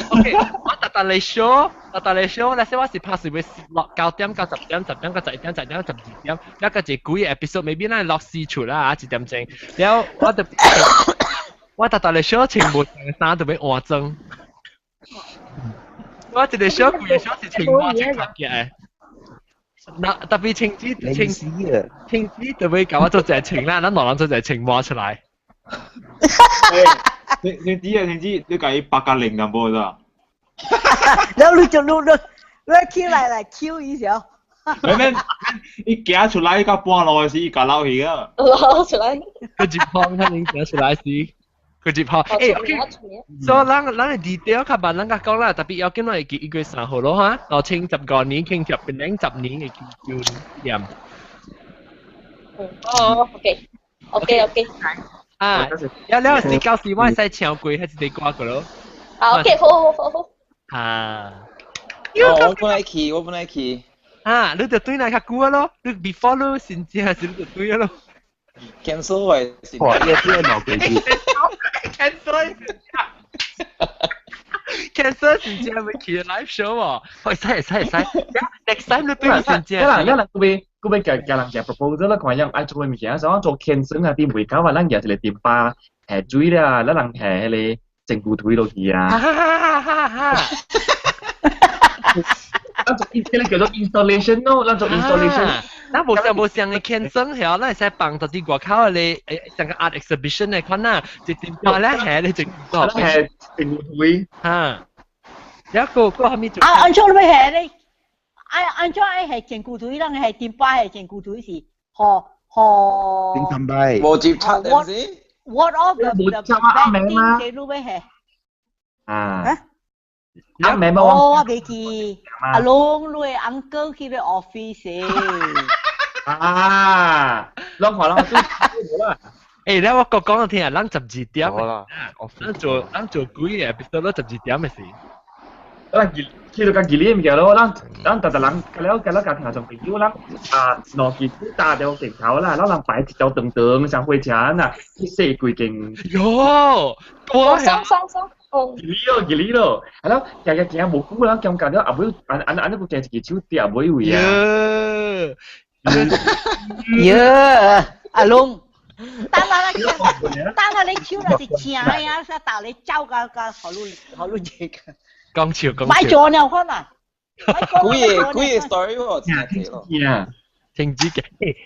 OK，我特特嚟 show，特特嚟 show，那些我是拍是會落9點到10點，10點到11點，11點到12點，一個一幾個 episode，maybe 咱落四出啦啊，1點鐘，然後我就我特特嚟 show 穿無衫就欲換裝，我一個 show 規個 show 是穿我穿卡嘅。那特別青子青青子就會教我做隻穿啦，咱兩人做隻穿摸出來。你知啊？你知你計8加0淡薄咋？然後你就你你你起來來 Q 一下。咩咩？伊行出來到半路時，伊共落去啊！落出來。佢接炮，佢能行出來時，佢接炮。誒，OK。所以咱咱嘅 detail 較慢，咱較講啦，特別要緊我會記1月3號咯哈，2015年慶祝檳城10年嘅紀念。哦，OK，OK，OK。啊，了了是到時我會使唱過彼一個歌個咯。啊，OK，好好好好。啊。我本來去，我本來去。啊，你就對來較久咯，你 before 你先知還是你就對咯？cancel 我是。哇，呢啲係鬧幾？cancel cancel 先知咪去 live show 喎，會使會使會使。Next time 你對先知。一人一人嗰邊嗰邊嘅嘅人嘅 proposal 啦，看樣愛做嘅物件，想做 cancel 啊，啲袂搞話咱舉一個電巴下水啦，咱人下彼個整骨腿落去啊。咱做這個叫做 installation 咯，咱做 installation。咱無像無像嘅 cancel 曉，咱會使放到佇外口嘅咧，像個 art exhibition 嘅款啊，一電巴咧下咧整骨下整骨腿。嚇！一個個後面做。啊，按怎你欲下咧？按按怎愛下整骨腿，咱下電巴下整骨腿是，予予。頂頭擺。無接觸係是？What of the bad things 你欲下？啊。啊，名嘛我我袂記，阿龍你的 uncle 去咧 office。啊，攏看攏做啦。誒，咧我講講聽啊，咱12點。好啦，咱做咱做幾個 episode 咯，十二點嘅事。咱去到較吉利物件咯，咱咱逐逐人了了共聽眾朋友，咱啊兩支打條鏡頭啦，咱人擺一條長長像火車啊，去踅規間。喲，我爽爽爽。哦，吉利咯，吉利咯，係咯，行行行無久啦，感覺了後尾按按按呢個行一支手跌後尾位啊。喲，阿龍，等下你，等下你手若是青啊，煞打你走到到予你予你熱。講笑講笑。莫做了看啦。幾個幾個 story 喎，真係咯。停止嘅，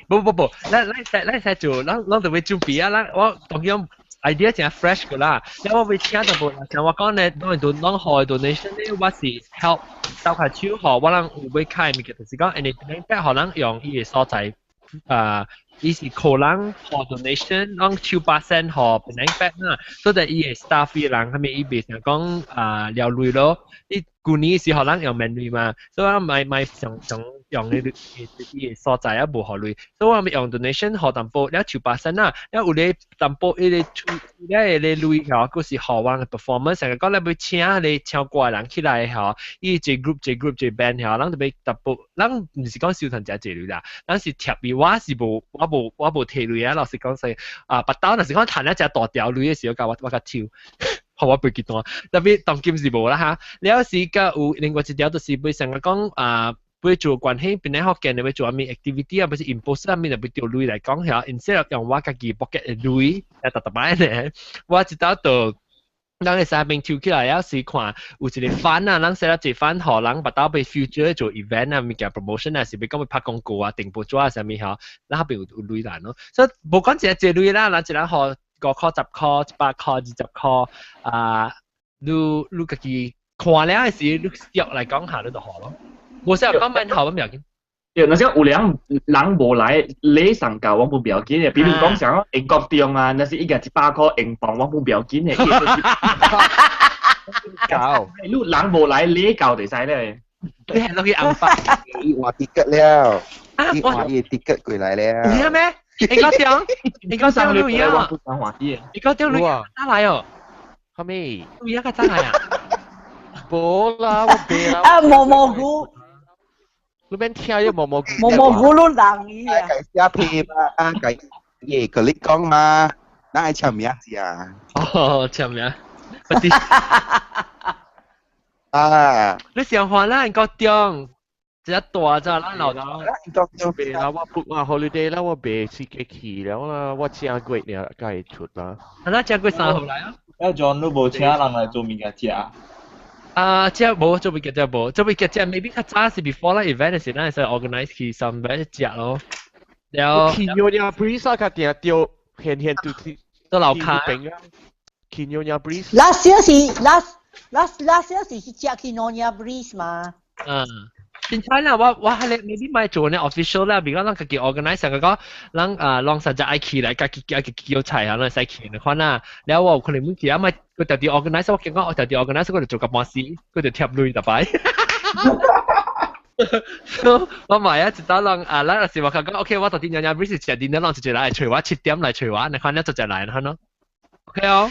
不不不，咱咱使咱使做，咱咱就會準備啊，咱我當然 idea 真 fresh 個啦。然後我會請淡薄，像我講咧，當然攏予 donation 咧，我是 help 鬥下手，予我人有欲開物件，就是講，因為頂擺予人用伊个所在，啊，伊是靠人予 donation，攏抽8仙予檳城八啦，所以伊個 staff 伊人，啥物伊袂想講啊了錢咯。伊舊年是予人用免錢嘛，所以我莫莫上上用迄個伊個所在啊無予錢，所以我咪用 donation 予淡薄，了抽8仙啦，了有咧淡薄伊個出，了個錢吼，閣是予我嘅 performance，成個講咧欲請咧唱歌嘅人起來吼，伊一 group 一 group 一 band 吼，咱就欲淡薄，咱毋是講收趁誠濟錢啦，咱是貼伊，我是無我無我無提錢啊，老實講說啊，別兜若是講趁一隻大條錢嘅時候，共我我較抽。予我背幾段，特別當今是無啦哈。了時閣有另外一條就是欲成個講啊，欲做關係，檳城福建欲做啥物 activity 啊，不是 impose 啥物就欲著錢來講嚇，instead of 用我家己 pocket 的錢，來逐逐擺呢，我一道就咱會使邊抽起來，有時看有一個 fund 啊，咱 set up 一個 fund，予人捌到欲 future 做 event 啊，物件 promotion 啊，是欲講欲拍廣告啊，訂報紙啊，啥物吼，咱彼邊有有鐳來咯。所以無講一個濟鐳啦，咱一人予5箍、10箍、100箍、20箍啊，你你家己看了的時，你約來講下，你就好咯。無需要講免好，唔要緊。對，若是有人人無來，禮送到我無要緊的。比如講像英國中啊，若是伊個100箍英鎊，我無要緊的。搞，你人無來，禮到就會使咧。你係落去紅包，伊換 ticket 了，伊換伊 ticket 過來了。有咩？英國中，英國中你有啊？英國中你早來哦。啥物？你有較早來啊？無啦，我袂啦。啊，毛毛菇。你免聽伊毛毛菇。毛毛菇攏人伊啊。寫批嘛，共伊佮你講嘛，咱愛簽名字啊。哦，簽名。我知。啊！你想看咱國中，一隻大隻咱老啦。國中袂啦，我 book 啊 holiday 啦，我袂時間去了啦，我正月爾才會出啦。啊，咱正月3號來啊。啊，John 你無請人來做物件食？啊，這無做物件這無，做物件這 maybe 較早是 before 啦 event 時，咱會使 organize 去 somewhere 食咯。了。去 Nyonya Breeze 啊，較定著現現拄去。到樓跤。去 Nyonya Breeze。 Last year 是 last last last year 是去食去 Nyonya Breeze 嘛？嗯。凊彩啦，我我係你 maybe 咪做呢 official 啦，比如講咱家己 organize 上個講，咱啊，攏實在愛去來，家己家己叫菜啊，咱會使去你看啦。了我有可能每去啊，咪佢特別 organize，我見講我特別 organize，我就做個半死，佢就貼鐳逐擺。我買啊，一早人啊，咱若是話佢講，OK，我到底娘娘 breeze 食點，咱一隻來揣我，7點來揣我，你看你做隻來，你看咯。OK 哦。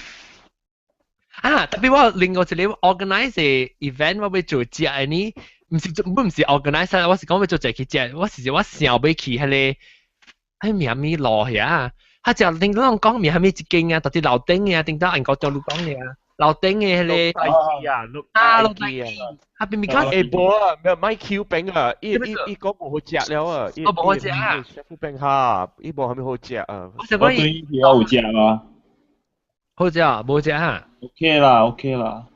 啊，特別我另外一個 organize event，我欲做食的呢。毋是做，毋是 organize，我是講欲做一去食，我是我想欲去彼個，彼名物路遐，他就頂當講名蝦米一間啊，到底樓頂嘅啊，頂當韓國中路講嘅啊，樓頂嘅彼個啊，啊，老大啊，邊邊講欸無啊，沒買 Q 餅啊，伊伊伊講無好食了啊，哦無好食啊，師傅餅哈，伊無蝦米好食啊。我想講伊有食嗎？好食啊，無食啊。 OK 啦，OK 啦。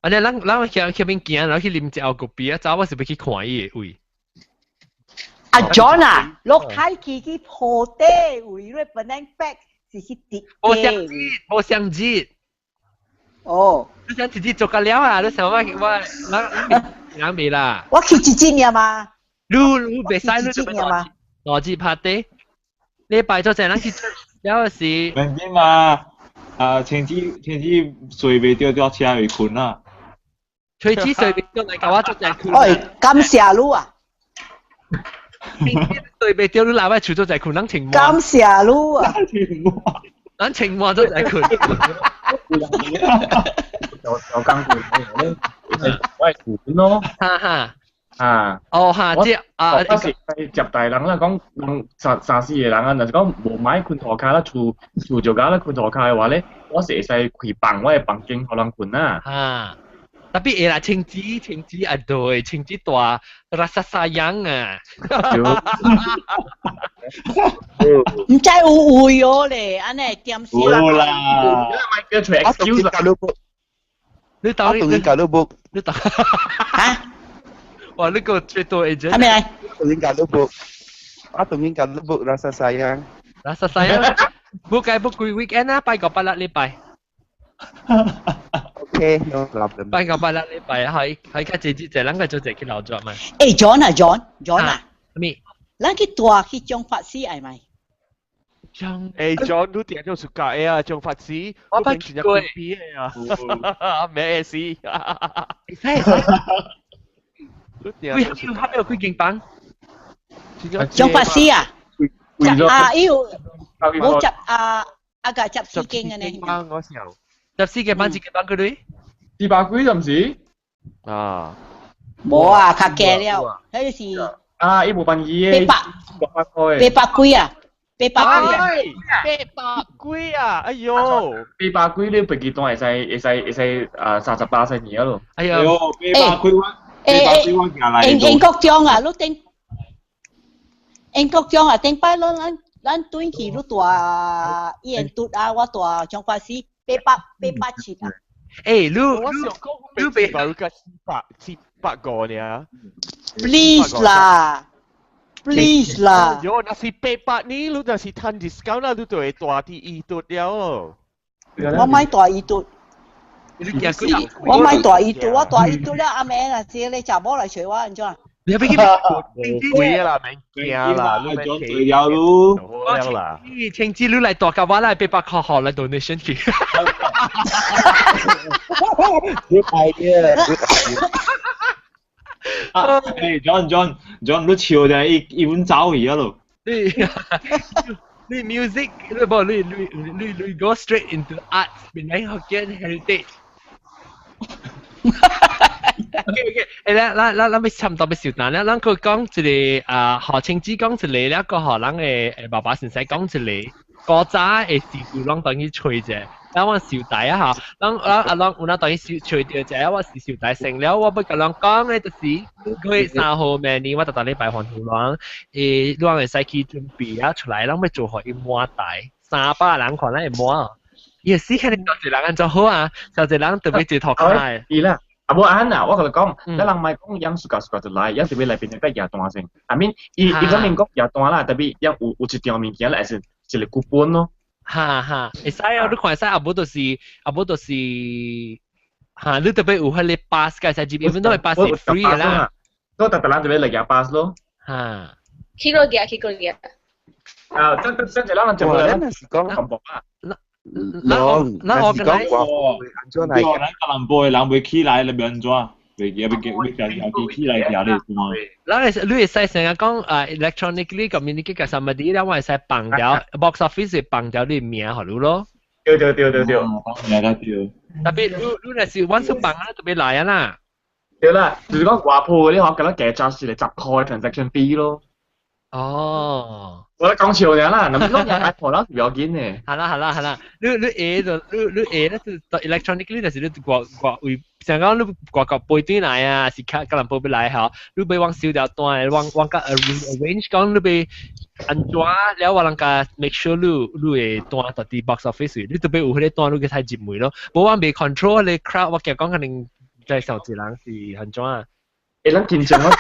啊！你咱咱去去邊行，然後去啉一後咖啡啊，早我是欲去看伊的位。阿 John 啊，落太去去鋪底位，你本來 back 是去滴。無相節，無相節。哦。你想直接做個了啊？你想我我咱人未啦？我去一日爾嘛。你你袂使你做嘛？兩日拍底，禮拜做陣咱去了是。明知嘛？啊，清子清子睡袂著，坐車會睏啊。吹子睡袂著來共我做陣睏。喂，感謝你啊！睡袂著，你來我厝做陣睏，咱情感謝你啊！咱情話做陣睏。我我剛過，我係睏咯。哈哈。啊！哦哈，這啊，我是接待人啦，講人三三四個人啊，若是講無買睏塗跤啦，厝厝就甲咧睏塗跤的話咧，我是會使開房，我的房間予人睏啊。啊！特別會啦，清子清子啊對，清子大 rasa sayang 啊。毋知有位哦咧，按呢點死。有啦。我當然教你 book，你當我當然教你 book，你當嚇？哇！你個最多 agent。係咪來？當然教你 book，我當然教你 book rasa sayang。 rasa sayang。book 該 book 幾 weekend 啊？拜個拜六禮拜。 OK, no problem。拜個拜六禮拜可以可以較濟節，咱個做一去勞作嘛。欸，John 啊，John，John 啊，咩？咱去大去張法師愛咪？張欸，John，你定做暑假啊？張法師，我捌去過。啊，咩事？會使會使。幾有有幾間房？張法師啊？啊，伊有我接啊啊個接四間嘅呢。我時候。十四間房，一間房幾鐳？ 400幾就毋是？啊。無啊，較低了，彼是。啊，伊無辦伊的。八百。八百幾啊？八百幾啊？八百幾啊！哎喲，八百幾你別記單會使會使會使啊38歲爾咯。哎喲，八百幾我八百幾我行來。英英國中啊，你頂英國中啊，頂擺咱咱咱轉去你蹛伊緣拄啊，我蹛張法師887啊。欸，你我想講，你別把個400 700個呢？Please 啦，please 啦。喲，若是800呢，你若是趁 discount 啦，你就會大啲伊嘟了。我買大伊嘟。我買大伊嘟，我大伊嘟了，阿妹若是你查某來揣我按怎？你別去貴啦，免驚啦，你免對了咯。好啦。請記錄來大甲我來800塊好來 donation 去。 Good idea, good idea. 啊，誒，John John John，你笑就伊伊阮走去啊咯。你 music 你無你你你你 go straight into arts，變嚟福建 heritage。OK OK，誒，咱咱咱咱欲差毋多欲收單了，咱閣講一个啊，何清志講一个，了閣予咱的誒爸爸先生講一个，古早的事故攏當去揣者，咱我受大啊吼，咱咱啊攏有哪當去揣著者，我是受大成了，我欲共人講的就是5月3號明年我逐逐禮拜還湖人，誒，你會使去準備啊出來，咱欲做予伊滿台，300人看咱會滿。伊死肯定小一人按怎好啊？小一人特別坐頭開。是啦。啊無按啊，我共你講，咱人莫講樣暑假暑假就來，樣特別來變成甲夜單先。I mean，伊伊方面講夜單啦，特別樣有有一張物件咧，是一個 coupon 咯。哈哈，會使啊！你看會使啊，無就是啊，無就是，哈，你特別有彼个 pass 嘅，使入，even 都係 pass 是 free 嘅啦。都特特人特別來夾 pass 咯。哈。去過夾，去過夾。啊，真真真係咱人就咱是講淡薄啊。攏，咱我是講安怎來？咱吉隆坡的人袂起來，你欲按怎？袂袂袂袂家己起來徛咧是嗎？咱會你會使成日講啊，electronically communicate 甲 somebody 了，我會使放掉 box office 會放掉你名予你咯。對對對對對，名較對。特別你你若是阮出放啊，特別來啊啦。對啦，就是講外鋪嗰啲嗬，咁樣加 charge 嚟10塊 transaction fee 咯。哦。我咧講笑爾啦，嗱，攏也買破啦，唔要緊嘅。係啦係啦係啦，你你下就你你下咧就 electronically 就是你掛掛為，像講你掛個背對來啊，是較吉隆坡欲來吼，你欲往收條單，往往甲 arrange 講你欲按怎了，我人共 make sure 你你會單到佇 box office，你特別有彼个單，你去睇入門咯。無我未 control 你 crowd，我驚講可能在小一人是按怎啊？會咱緊張啊！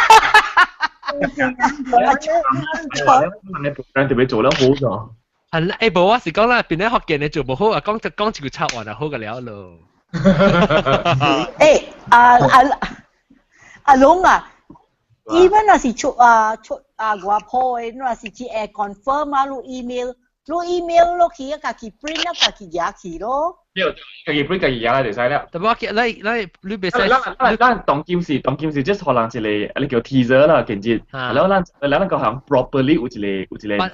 人特別做得好咗。係啦，欸無我是講啦，變咧福建的做無好啊，講就講一句插話就好個了咯。欸，阿阿阿龍啊，even 若是出啊出啊外鋪的，若是只會 confirm 啊，你 email，你 email 落去啊，家己 print 啊，家己寄去咯。對，家己 print 家己寄來就使了。特別我記，你你你別使。咱咱咱當今是當今是，即予人一个，你叫 teaser 啦，近日。然後咱咱個行 properly 有一个有一个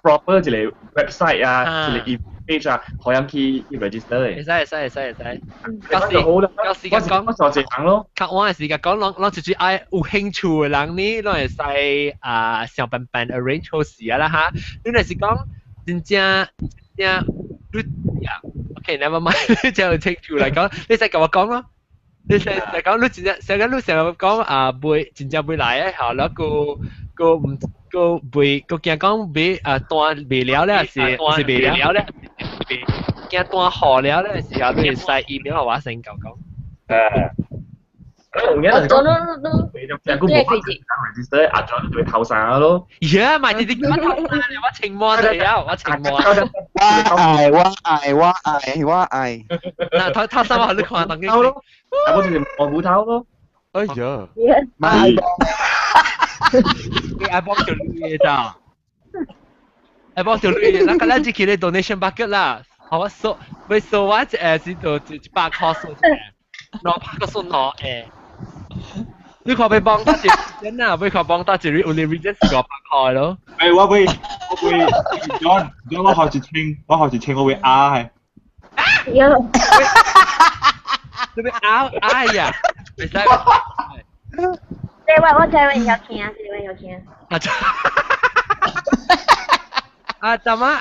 proper 一个 website 啊，一个 page 啊，予人去去 register 的。會使會使會使會使。到時好啦，到時講我做一行咯。較晚的時間講，攏攏就是愛有興趣的人呢，攏會使啊想辦法 arrange 好事啊啦哈。你若是講真正真正你呀，OK，never mind，你真有興趣來講，你使共我講咯。你使嚟講，你真正成日你成日講啊，袂真正袂來的，好，了個個毋個袂個驚講袂啊單袂了咧，是是袂了咧，驚單好了咧時候，你會使 email 予我先講講。誒。我做你你你你開始。register 阿 John 就會頭生咯。呀，咪直直我頭生，我情摸你啊，我情摸。我愛我愛我愛我愛。嗱，頭頭生我你看當頭咯，啊，我就是摸骨頭咯。哎呀，咪你愛幫條女咋？愛幫條女，那個咱只去咧 donation bucket 啦，好我數，會數我一是就100塊數一個，200個數兩個。你看欲幫到一真啊，欲看幫到一個 only reason 是500塊咯。誒，我會我會 John John 我學一千，我學一千，我會壓係。有。你欲壓壓呀？袂使。對，我我這位有聽，這位有聽。啊，啊，怎麼？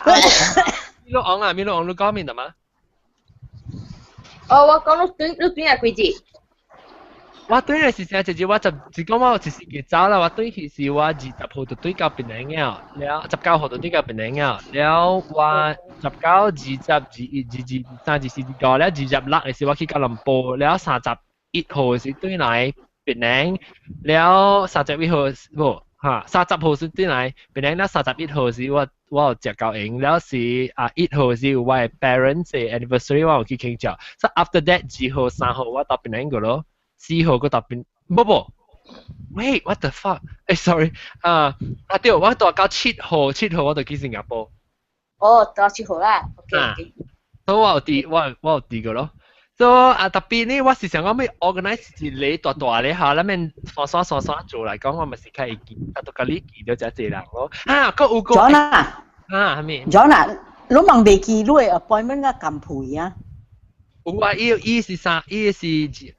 米洛昂啊，米洛昂，你講面得嗎？哦，我講你轉你轉下幾節？我對咧是啥？就是我十，是講我一時期走啦。我對去是我20號就對到檳城了，了19號就對到檳城了，了我19、20、21、22、23、24、25，了26的時我去吉隆坡，了31號是對來檳城，了31號無哈，30號是對來檳城，了31號是我有食夠閒，了是啊1號是我的 parents 的 anniversary，我有去慶祝。So after that 2號3號我到檳城個咯。4號個特別，不不，wait，what the fuck？誒，sorry，啊啊對，我到7號，7號我就去新加坡。哦，到7號啦，OK OK。所以我有佇，我有佇個咯。所以啊，特別呢，我是想講欲 organize 一個大大咧嚇，咱免散散散散做來講，我咪是較會記，啊，都共你記到遮濟人咯。啊，閣有個。 John 啊。啊，啥物？John 啊，你問袂記你的 appointment 甲共配啊？有啊，伊伊是三，伊是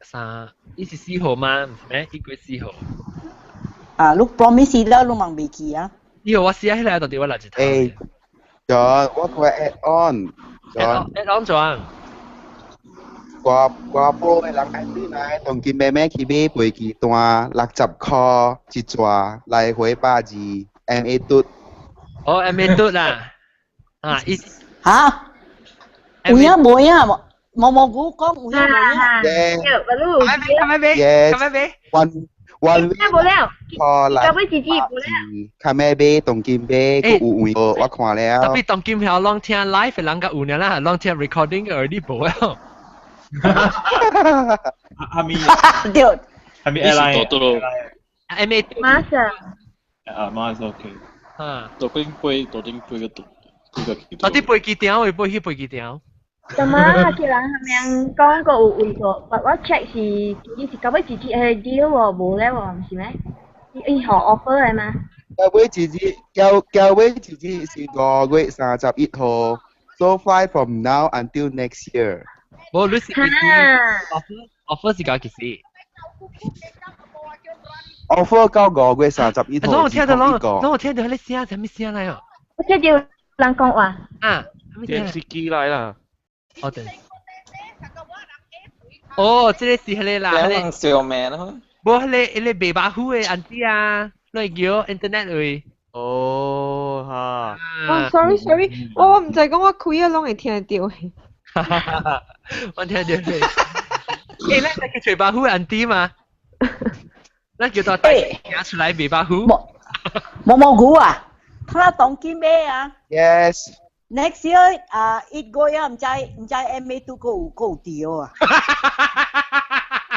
三，伊是4號嗎？毋是咩？伊過4號。啊，你 promise 了，你問袂記啊？伊我寫起來到底我來一頭。誒，John，我個 add on。 Add on 做。歌歌埔的人愛對來，當今妹妹去買飛機單，60箍一逝，來回120，MA 嘟。哦，MA 嘟啦。啊，伊。嚇？有影無影無？毛毛菇講有影無影？對。卡咩買？卡咩買？ One one 無了。來。交尾姐姐無了。卡咩買？當今買，閣有位無？我看了。特別當今曉攏聽 live 的人較有爾啦，攏聽 recording 的而你無了。哈咪？對。哈咪 airline？多 M A 馬上。啊，馬上 OK。啊。多邊飛，多邊飛個多，飛個幾多？啲飛機場會飛去飛機場。同埋客人係咪講過有位過？我 check 是伊是九尾姐姐係 deal 喎，無咧喎，毋是咩？伊予 offer 的嗎？交尾姐姐，交交尾姐姐是5月31號，so fly from now until next year。無，你是幾時？offer 是搞幾時？offer 到5月31號。我聽到攏，我聽到彼個聲，啥物聲來哦？我聽到人講話。啊，電視機來啦。哦對。哦，這個是彼個啦，彼個笑命咯。無彼個彼個賣肉糊的 auntie 啊，你會叫 internet 位。哦，哈。哦，sorry sorry，我毋知講我開啊，攏會聽得到。我聽到你。欸，咱來去揣肉糊的 auntie 嘛？咱叫做帶行出來賣肉糊。毛毛菇啊，他當今買啊。 Yes。 Next year 啊，一個月毋知毋知 MA 都閣有閣有掉啊。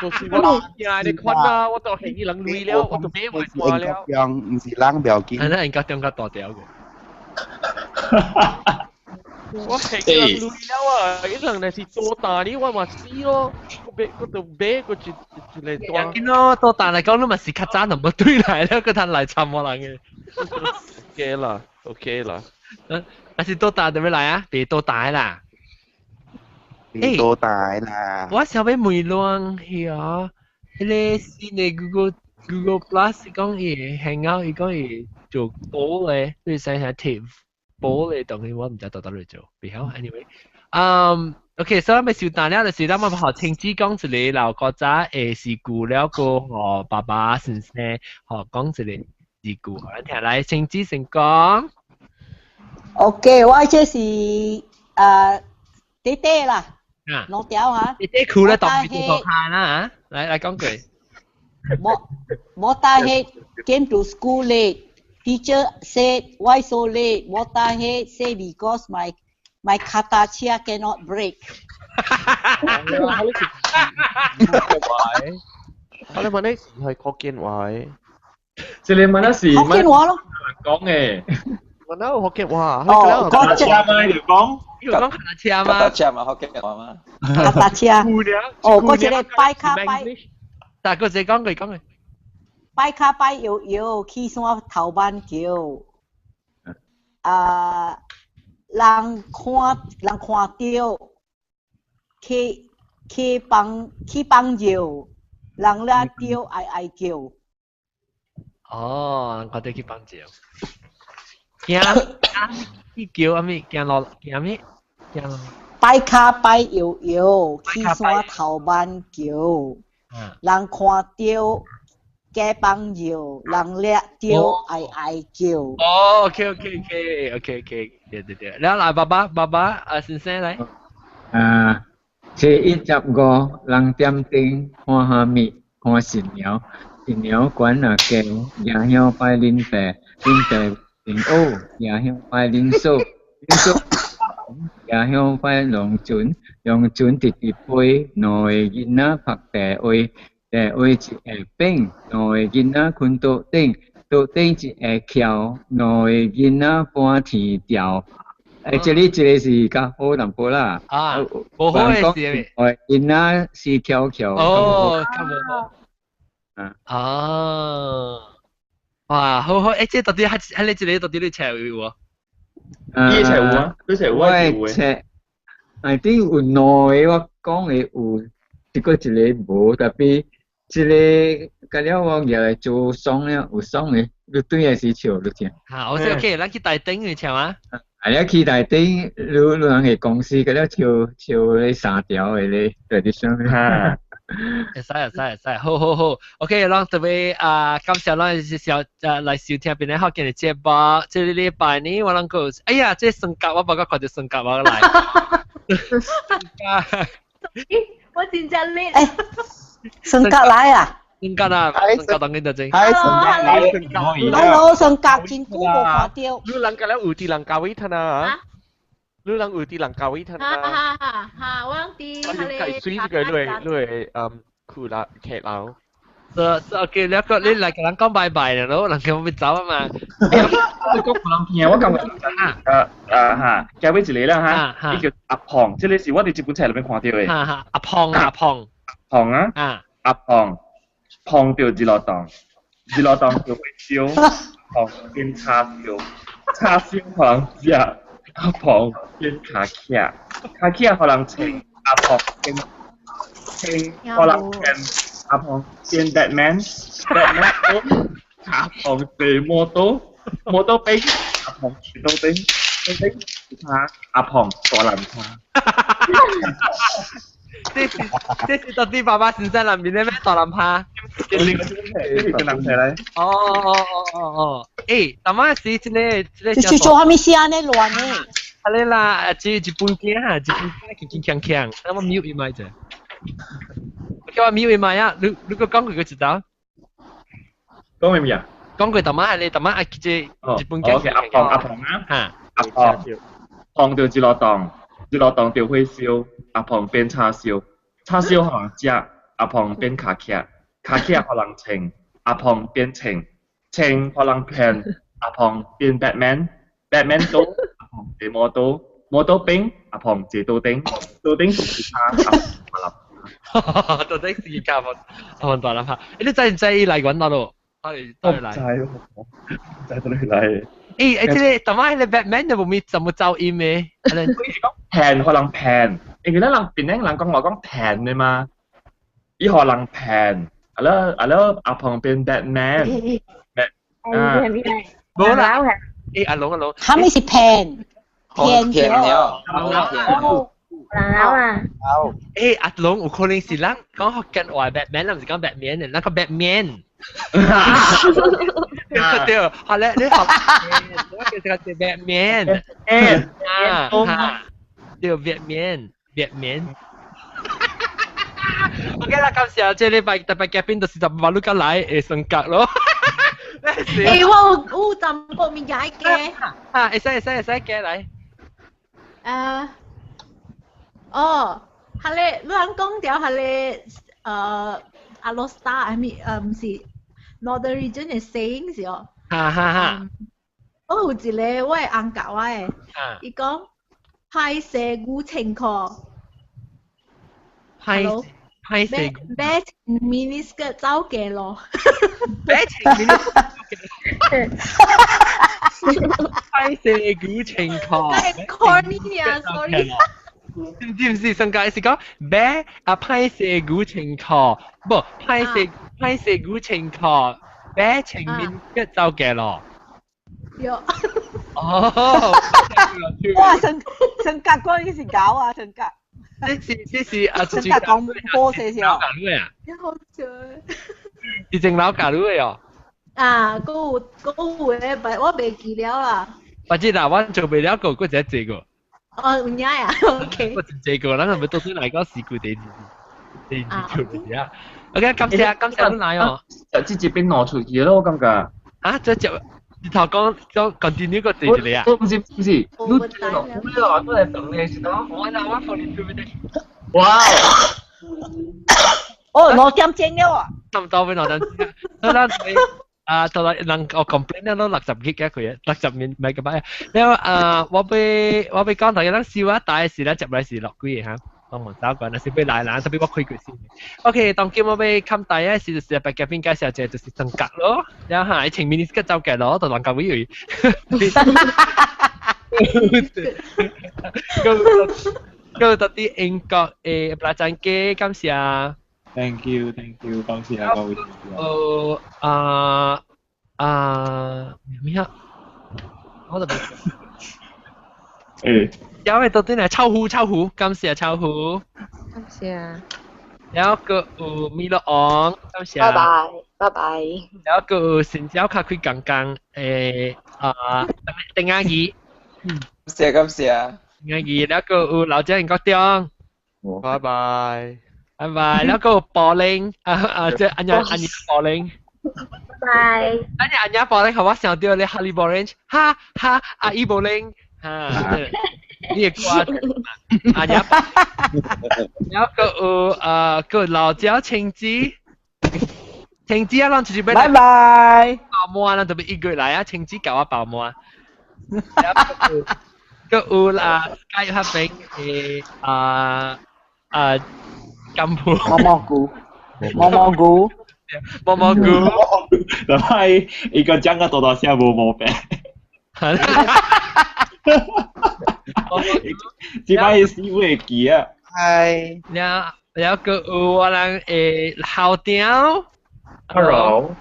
就是我驚你看啊，我都係伊人鐳了，我都買壞看了。毋是人不要緊。係啦，應該中較大條個。我係伊人鐳了啊！伊人若是做大呢，我嘛死咯。我買我就買個一一個單。見咯，做大嚟講，你咪是較早就無對來了，閣通來參我人嘅。 OK 啦，OK 啦。但是多大就欲來啊？別多大啦。別多大啦。我想欲問亂去啊，彼個新的 Google Plus 講伊 Hangout，伊講伊做波咧，你使下貼波咧東西，我毋知到佗落做。袂曉，anyway，嗯，OK，所以欲收單了，就是咱們予清子講一個老古早的事故了，閣予爸爸先生予講一個事故，咱聽來清子先講。 OK，我這是啊短短啦，兩條哈。短短褲咧，當邊做下啦，來來講句。 Motahhead came to school late. Teacher said, why so late? Motahhead say because my 跤踏車 cannot brake. 我你問你是係福建話？這個問的是福建話咯。講嘅。我哪有福建話？哦，腳踏車嘛，你講。你講腳踏車嗎？腳踏車嘛，福建話嘛。腳踏車。哦，嗰一個擺跤擺。大哥，這講句講句。擺跤擺搖搖，去山頭板橋。啊，人看人看著，去去放去放尿，人掠著哀哀叫。哦，人看著去放尿。驚去叫啥物？驚落驚啥物？驚擺跤擺搖搖，去山頭板橋。人看著假放尿，人掠著哀哀叫。哦，OK OK OK OK OK，對對對，然後來爸爸爸爸啊先生來。啊，初一十五，人點燈看蝦米？看新娘，新娘懸若低，爺兄拜恁爸，恁爸姓歐，爺兄拜恁嫂，恁嫂爺兄拜龍船，龍船直直飛，兩个囡仔拍地位，地位一下變，兩个囡仔睏桌頂，桌頂一下翹，兩个囡仔搬天橋。欸，這裡這個是較好淡薄啦。啊，無好的是。哦，囡仔是翹翹。哦，較無好。啊。哦。哇，好好，欸，這到底係係你這個到底你冊有無？你冊有啊？你冊有我冊，I think 有兩個我講的有，一個一個無，特別這個甲了我舉來做爽了，有爽的，你對下時笑你聽。好，我說 OK，咱去台頂去唱啊。啊，你去台頂，你你人個公司，甲了笑笑咧三條的咧，在佇上面。會使會使會使，好好好，OK，咱特別啊，感謝咱小來收聽邊個福建的節目。這個禮拜呢，我攏閣，哎呀，這算格我無個看著算格我來。我真正叻。算格來啊！算格啊，算格當緊就正。 Hello，算格真久無看著。你人個了有啲人教伊聽啊？你人有啲人教伊聽啊？哈哈哈！我佇我計水這個你會你會嗯酷啦劇樓。這這 OK，你個你來跟人講拜拜了咯，人叫我走啊嘛。你講人聽，我感覺啊啊哈，交尾一個啦哈，伊叫阿胖，這個是我佇這本冊內面看著的。哈哈，阿胖阿胖。胖啊！阿胖，胖著日落檔，日落檔就會燒，胖變叉燒，叉燒予人食，阿胖變卡卡，卡卡予人穿，阿胖變穿予人穿，阿胖變 Batman，Batman 阿胖坐摩托，摩托兵，阿胖坐刀兵，刀兵他阿胖大難他。這是這是到底爸爸先生那邊的咩大南趴？這是個人來。哦哦哦哦哦，欸，大媽是這個這個。這是做啥物事按呢亂呢？啊咧啦，這日本囝哈，日本囝輕輕鏘鏘，那我 mute 伊麥者。叫我 mute 伊麥啊！你你閣講過一道？講咩物啊？講過大媽係你大媽啊，這日本囝。哦，阿胖阿胖啊，哈，阿胖，胖著一落檔，一落檔著火燒。阿胖變叉燒，叉燒予人食，阿胖變卡卡，卡卡予人穿，阿胖變穿，穿予人騙，阿胖變 Batman，Batman 刀，阿胖坐摩托，摩托兵，阿胖坐刀頂，刀頂是卡，阿胖到底是卡阿胖大粒拍？你知唔知伊來阮哪咯？我唔知，唔知倒來。欸，這個大媽，那個 Batman 就無咪怎麼走音的？騙予人騙，因為咱人檳城人講話講騙的嘛，伊予人騙，啊了啊了阿胖變 Batman，啊，無啦，欸阿龍阿龍，啥物是騙？騙了，人啊！欸阿龍有可能是咱講福建話 Batman，咱毋是講 Batman 的，咱講 Batman。對，好咧，你學，我叫這個是 Batman，啊，哈，對，Batman，Batman。OK 啦，感謝這禮拜特別嘉賓就是十八路過來的性格咯。欸，我有淡薄物件愛加。啊，會使會使會使加來。啊，哦，彼個你通講著彼個阿羅斯達，I mean 毋是 Northern Region 的 saying 是哦。哈哈哈。我有一個我的翁教我的，伊講歹勢5000箍。歹歹勢。買 mini skirt 走街路。買 mini skirt。歹勢5000箍。 Corny 啊，sorry。知唔知？上屆是講買啊歹勢5000箍，無歹勢歹勢5000箍，買穿 mini skirt 走街路。有。哦。哇！成成格嗰陣是搞啊，成格。這是啊，真係講波些少。教你啊？好笑。是正老教你的哦。啊，閣有嘅，但我袂記了啦。或者嗱，我做袂了個，閣一個這個。哦，有影啊，OK。我真這個，咱係咪到底嚟講事故第二條嘅啊？OK，感謝感謝你來哦。就直接變攞出去咯，我感覺。啊，這就你頭講講 continue 個第一個啊？不是不是，你你話都係等你是講。我嗱我42 minutes。哇！哦，2點鐘了啊！差唔多要2點鐘。咱啊，到來人我 complain 咧，都60 G 嘅佢，60 megabyte。了啊，我欲講大家咱笑啊，大時咧接來是落幾個嚇，我冇走過，若是欲來人，特別我開過先。OK，當今我欲冚大嘅是就是白嘉賓介紹者就是曾格咯，然後嚇前面個走嘅咯，就人家位。咁到啲英國嘅布拉贊機，感謝。 Thank you，thank you，感謝各位。哦啊啊咩啊？我就冇。誒，有位到底係臭虎，臭虎，感謝臭虎。感謝。然後個有米樂昂，感謝。拜拜，拜拜。然後個有新椒卡開剛剛啊丁阿姨。謝感謝。丁阿姨，然後個有老鄭國中。拜拜。拜拜，然後個柏林，啊啊，即係阿娘阿娘柏林。拜。阿娘阿娘柏林，我想到你哈利波林，哈哈阿姨柏林，哈，你個歌阿娘。然後個有個老椒青子，青子啊，咱就是要拜拜。爆滿啦，特別一個月來啊，青子教我爆滿。個有啊，街黑餅誒啊啊。金鋪。毛毛菇，毛毛菇，毛毛菇。但係伊個講個多多聲無毛病。這擺死會記啊。係。然後個有我人校長。阿龍。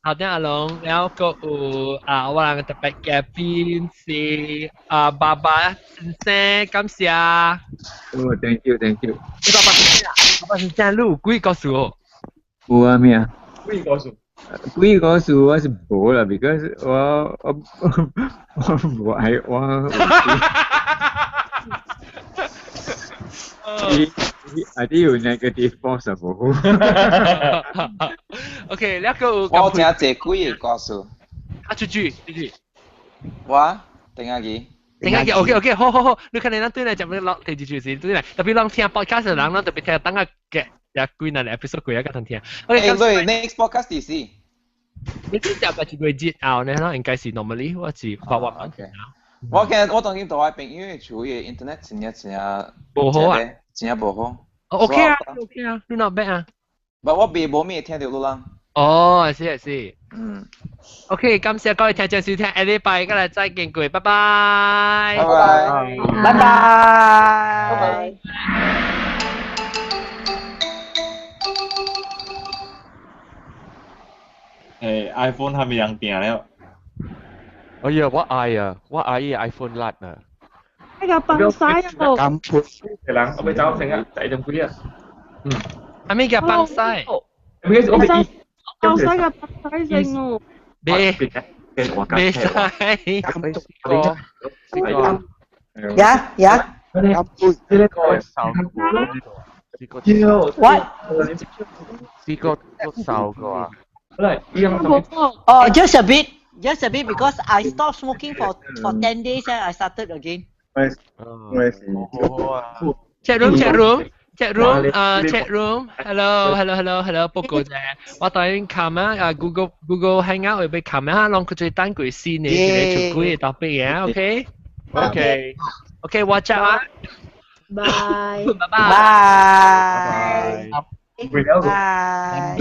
校長阿龍，然後個有啊我人特別嘉賓是啊爸爸先生，感謝。哦，thank you，thank you。你爸爸先生，爸爸先生，你有幾個故事哦？有啊咩啊？幾個故事？幾個故事我是無啦，because 我無愛我。I think 有 negative force 無。 OK，你個有我聽這幾個故事。啊，出去出去。我定下記。定下記，OK OK，好好好，你看你咱對來講，落第二句是對來，特別咱聽 podcast 的人，咱特別聽等下嘅，也幾若 episode 幾啊個通聽。OK，所以 next podcast 是。你這集係一個月後呢？應該是 normally 我是發我。 OK。我今我當今同我朋友厝的 internet 真正真正無好啊，真正無好。 OK 啊，OK 啊，你 not bad 啊。不，我袂無咩聽到你人。哦，是是。嗯。 OK，感謝各位聽眾收聽，下禮拜過來再見過，拜拜。拜拜。拜拜。拜拜。iPhone 還未人訂了。哎呀，我愛啊，我愛伊 iPhone 甩啊。那個幫晒啊！咁潑。人，我欲走先啊，就咁幾啊。嗯。阿咩叫幫晒？我我幫晒個幫晒先哦。別別晒。呀呀。呢個手。 What？試過瘦過啊？哦，just a bit. Just a bit because I stopped smoking for 10 days and I started again. Chat room, chat room, chat room, 啊 chat room, hello, hello, hello, hello，報告啫。我當然看啊，啊 Google Google Hangout 會俾看啊，攏佢最等佢先嘅，一個出幾個特別嘅，OK？ OK， OK，watch out 啊！拜拜拜拜拜。拜。